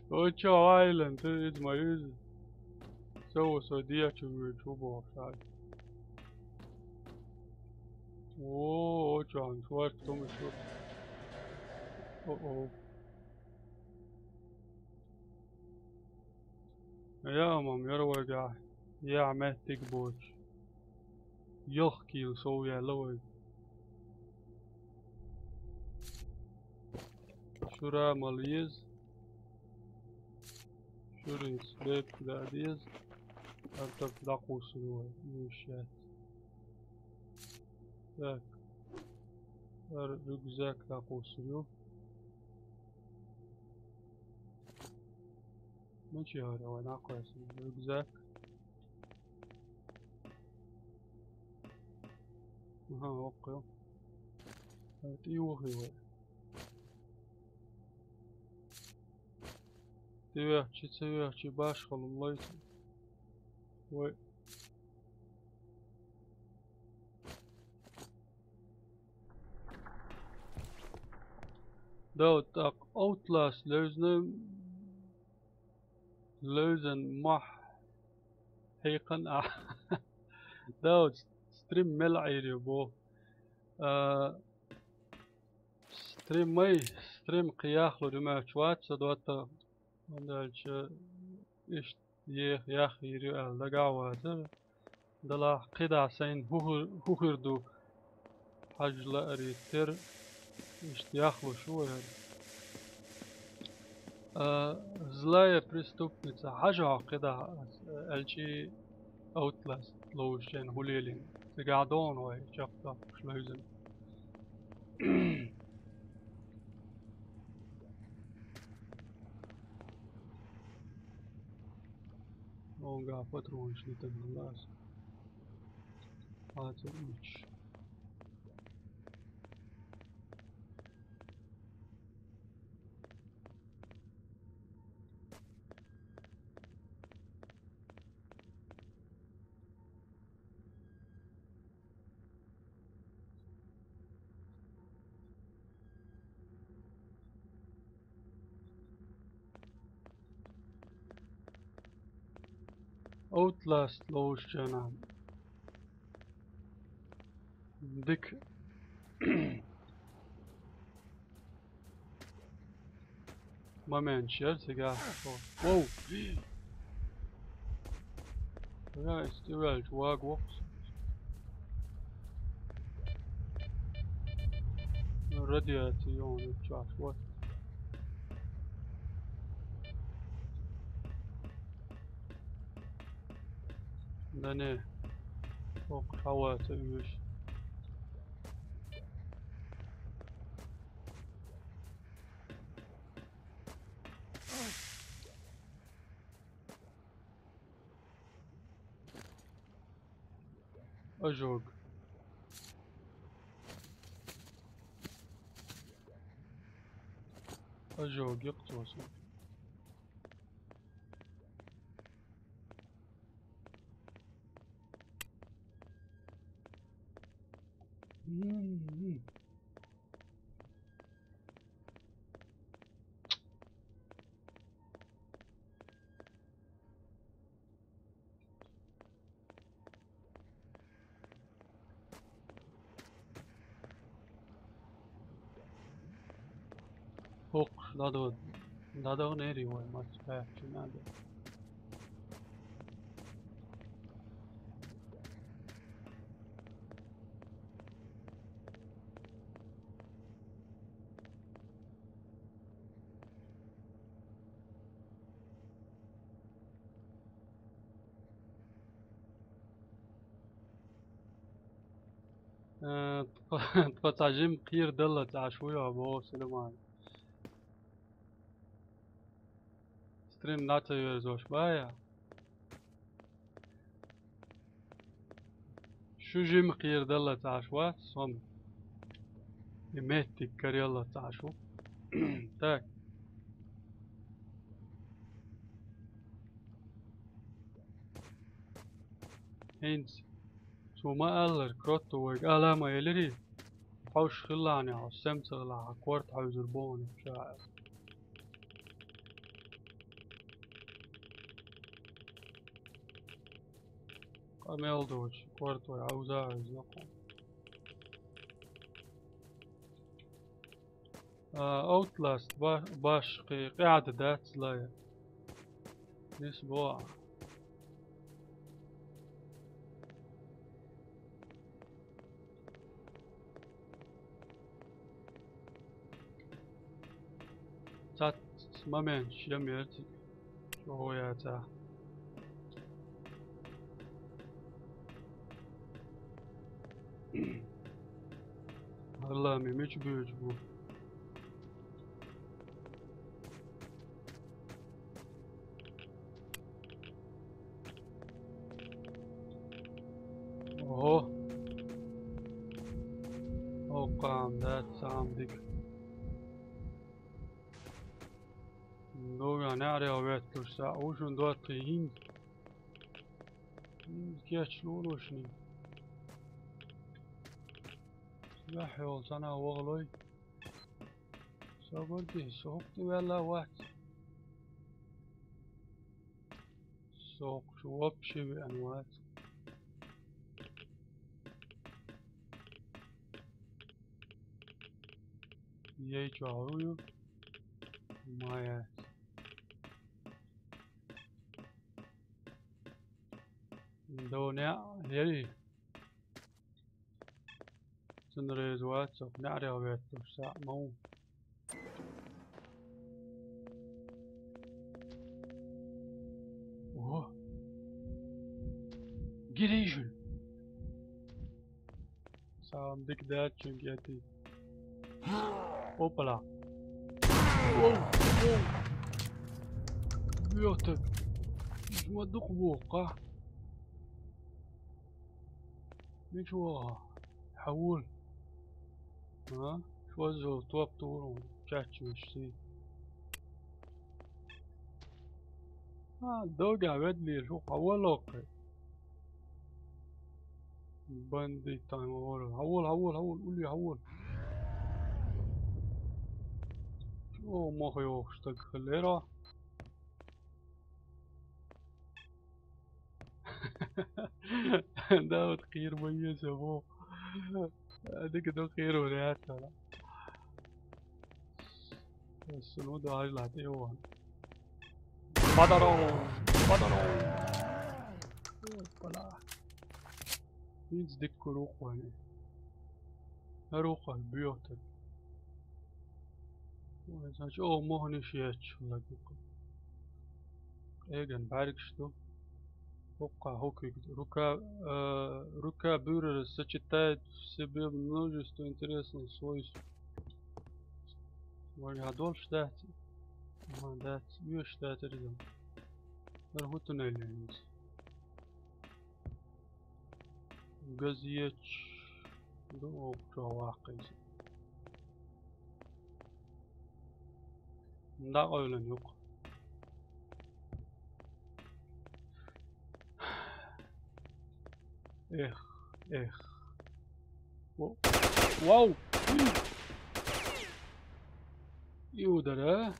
О, чо, Айлен, ты из мою. Всё, свой дьячу вижу, бог, шаг. О, о, чё, он сварит, кто мы что? О-о. Я мам, я рвага. Я меттик боч. Йохкил сов я ловой. Шура мализ. Шурин слеп да диз. Артак дакусу вещать. Так. Ар рюкзак дакусу. Ну чё, давай нахуй, рюкзак. Ага, окей. Вот и ухивай. Ты вяхчи, ты вяхчи, баш халун лойти. Ой. Да, вот так, Outlast, лёзны, лёзен мах. Хейхан а. Да, вот стрим мел айри бо. А, стрим май, стрим кхияхлу римачу ватса дота. Дальше ишт ех, ях, йири ал дага ватса. Далахь кхидӀа сайна хӀу хир, хӀу хир ду хьажа лаарийтира, иштта яхлуш ву хӀара. А, злая преступница, хьажа хьо кхидӀа, аьлчи Outlast ловушчен хӀу лелийна. Цигахь догӀун вай, чекхдоккхуш левзина. Онга патронаш литан хилла аса. Ацу ич. Outlast лоучана. Дик. Момент, чер, сега. Воу. Бля, истивел, чувак, вокс. Радиация, он, чувак, вот. Да не. Ох, хавата, юж. Ожог. Ожог, ёпта. М-м-м. Ох, надо, надо он эри, ой, мать, э, чё надо? Э, тхо-, тхо цхьа жим кхийрдаллалц Ӏаш ву йоах, боху Сулаймана. Стрим нацаверзош бая. Шу жим кхийрдаллалц Ӏаш вац, сона и меттиг караяллалц Ӏаш ву. Так. ХӀинца цо ма аллара, кротто вайга ала ма элирий, хьовш хилла хьуна, хьо сема ца хилла, хьан корта хьуьйзур бу хьуна ша аьлла. Къамел доцуш, корта вай хьовза а хьуьйзна кху. А, Outlast ба-, башха кхин къаьда дац лай. Нис бо а. Цац момент шен мерциг. Чо яца. Алла, ми мича буьйцу бу? Ого. Оккхам дац сам дика. Доган неӀарехь ветталуш схьа, уьш хӀун доттагӀий хӀинца? ХӀинца кечлур ву шуна. Ваьхьа йолу цхьана вахалой. Собар де, со хӀокху тӀе ваьлла вац. Со хӀокху чу вообще веана вац. Ей, чохь ву ю? Ма яц. До неӀ, ей. Цунна реза вац, со неӀарехь ветталуш схьа ма ву. Ого! Гирижин! Сам дика даьччунга яти. Опала! Воу! Воу! Бёта! Уьш ма дукха боху-кха? Мича ваха? Хьан вур? А? Шозза топ тур ву, чаччуьйш сий. А, догӀа ведлийла шу, хьан вур локкхе? Бандит тайма вур. Хьан вур, хьан вур, хьан вур, ули хьан вур? Чо мохь йохуш стаг хилла лера? Да, вот хир боец, во. Дика ду хир вариант, да. Сынуду ажлати йоан. Подарок! Подарок! Опа-ла. Винц дикку руквани. Руква бьёхтар. Ой, значит, о, мохни шиячу лагука. Эган баргшту. Окка хокиг рука, э, рука бюрера сочетает в себе множество интересных свойств. Вай, а дольше дать? Ага, дать. Юш дать, рядом. Аргу туннель есть. Газеч. Да, окка вакыйс. Да, ойлан юк. Эх, эх. Во-, вау! И удар, а?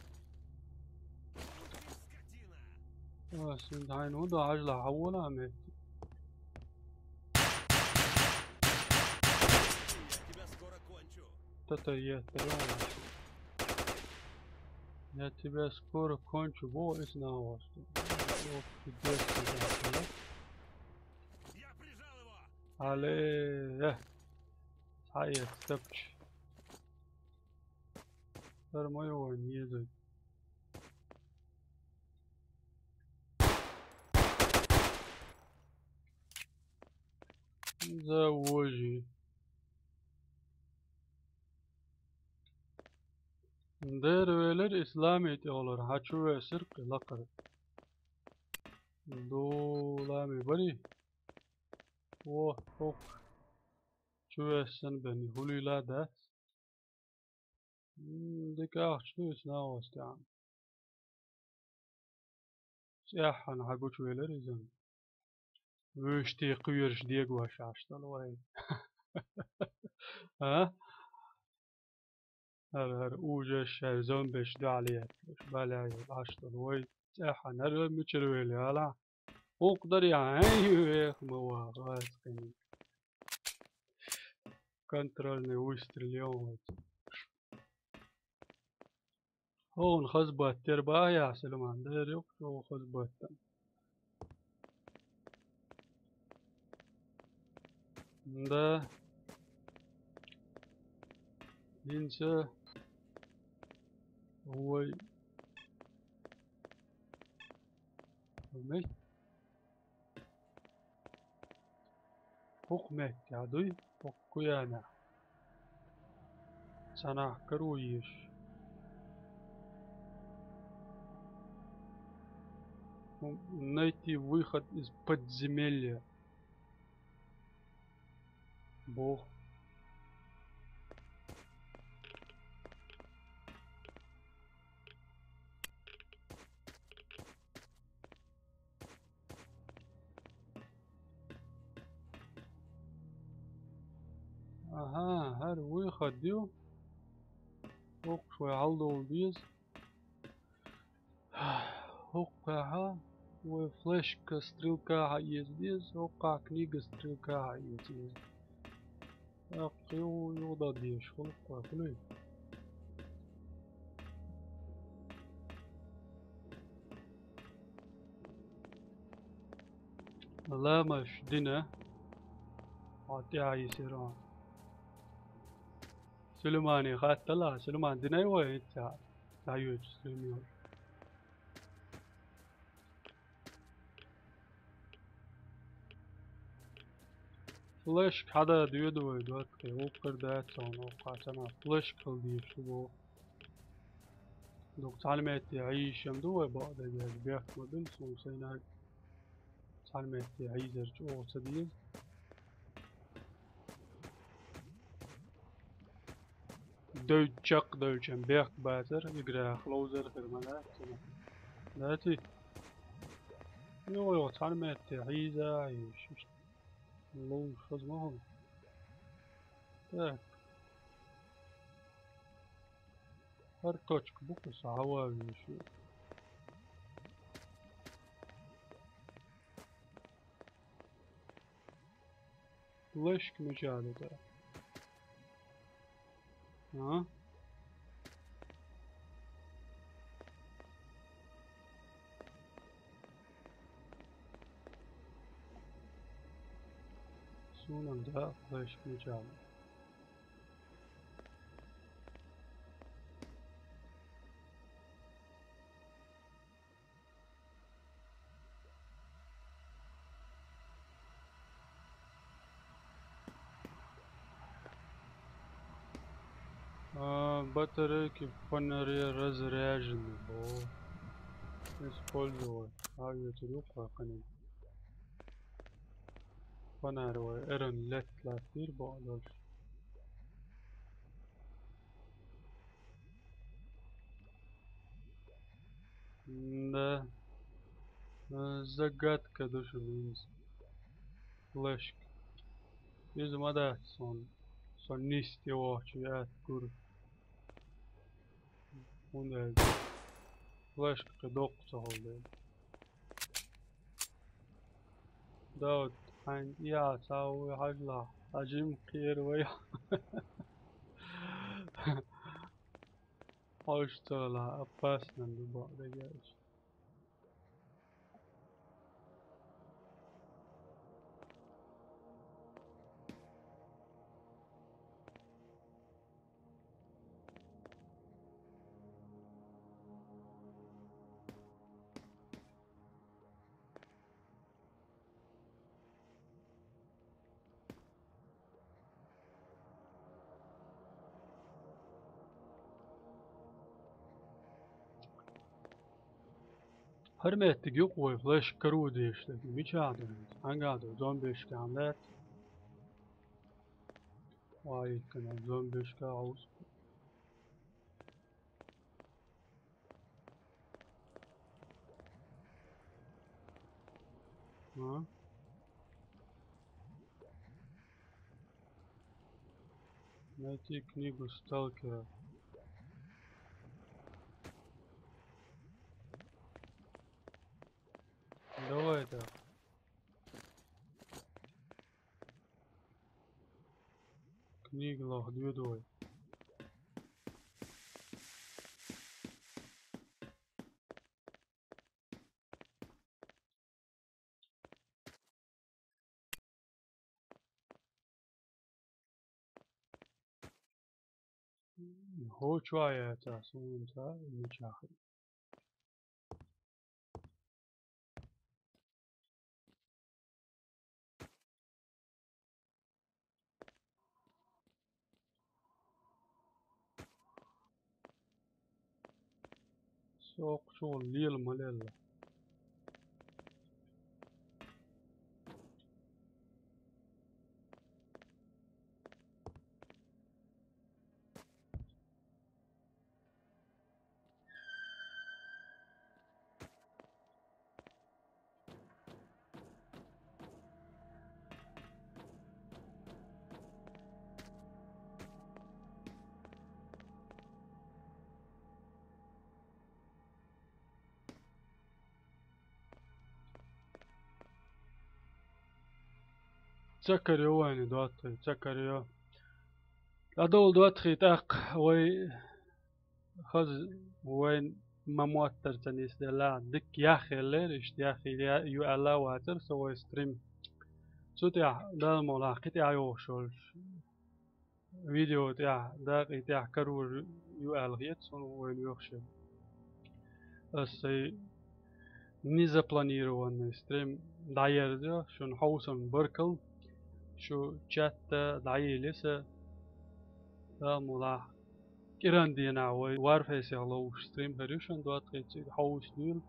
А, син дайн, ну да, ажла, а вон ами. Тата, я, я тебя скоро кончу, во, из на вас. О, чудесно, да. Але, э. Ай, я, стопч. Нормально, не зай. Завожи. Дер велер ислами тёлар, хачу весер кылакар. Долами бари. О, ок. Чу весен бени, хулила да. М, дика ахчу исна остян. Сяхан хагуч велер изан. Вешти куерш дегваш аштал вай. А? Гьар, гьар уже шар зомбеш далият. Балай аштал вай. Сяхан гьар мичер вели ала. Укдар я, эй, эх, мава, васкани. Контрольный выстрел, ё-моё. Хьун хазбаттер баъ я, Сулайман, дер юкъ, хьун хазбаттан. Да. Инса. Ой. Вместе. Хукъ метте дуй, хукъ куяна. Санахкар уйиш. Найти выход из подземелья. Бо. Ага, гьар выход ю. Укх швай гьалдолда беза. Укх кхаьхьа вай флешка стрелка хьаэца деза, укх книга стрелка хьаэца деза. Аккха ю-, югъда деш, хулукъ кхой, хулуй. Ламаш дина. Хьо тӀаьхьа йисира. Сулаймани хаттала, Сулайман динай вай хӀинца? ДӀайоьчу Сулайман. Флешка хьада доьду вай, дот кхе, укхар дац хьуна, укхаза цхьана флешка хила дезаш ду боху. Дукха цхьана метте хьийзаш ду вай бакъдерг, бехк ма бина суна сайна. Цхьана метте хьийзар чӀогӀа ца деза. Девдда чекхдевлча бехк бацар, играх ловзар хир ма дац цунах. Даций? Йо, йо, цхьана метте хьийза, хьийзаш. Ловзаш хаза ма хӀума. Так. ХӀара точка бу кху сан хьаван везаш. Флешка мича ду тӀаккха? А? Суна-м да флешка мича ду. А, батарейки в фонаре разряжены. О. Использовать. А, я тебе кваканин. Фонарь вай, эрен лет латир бо дальше. Да. Э, загадка души минус. Флешка. Из ма дац сон. Сон нисте вохчу яц гур. Хунда из. Флешка кхы доккха ца хьулда. Дауд, хьайн я ца ву хьажла. Хьажим кхер вай. Хьожцала опасно ду бакъдерг аьлча. Хьарметтиг юкъа вай флешка каро деш дерг. Мичахь ду? Хьанга ду? Зомбешка хьан дац? Вай, кана зомбешка хьовс. А? Найти книгу сталкера. Давай так. Книга лох дюдой. Хо чуа яц ас, унца мичахь. Со кху чу лела ма лелла. Ца карайо вайна доттагӀий, ца карайо. ДӀадовла доттагӀий тӀаккха вай хаза вайн ма моттарца нисделла, дикка яхъеллера, иштта яхъелла ю аьлла вацара со вай стрим. Цу тӀехь Дала мукъалахь кхин тӀаьхьа йогӀуш йолчу видео тӀехь, дакъий тӀехь карор ю аьлла хета суна вайн вехаш. Ас сайн незапланированный стрим дӀаерзайо, шуна хьовсам баркалла, шу чатта дӀаелира сан, Дала мукъалахь. КӀиран дийнахь вай Warface-ах ловзуш стрим хир ю шуна доттагӀий, цига хьовса дуьйла.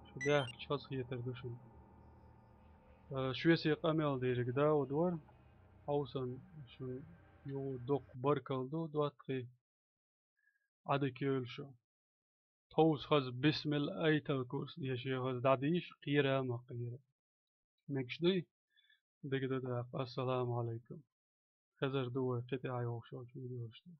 Шу даьхкича хазахетар ду шуна. Э, шуьца къамел дийриг Дауд вара. Хьовсам шуна юха дукха баркалла ду, доттагӀий. Ӏадика йойла шу. Тховса хаза бисмилла айтал курс, я шен хаза дӀадийша, кхера а ма кхера. Мегаш дуй? Дика ду даккха. Ассаламу Ӏалайкум. Хезар ду вай кхин тӀаьхьа йогӀуш йолчу видеошна.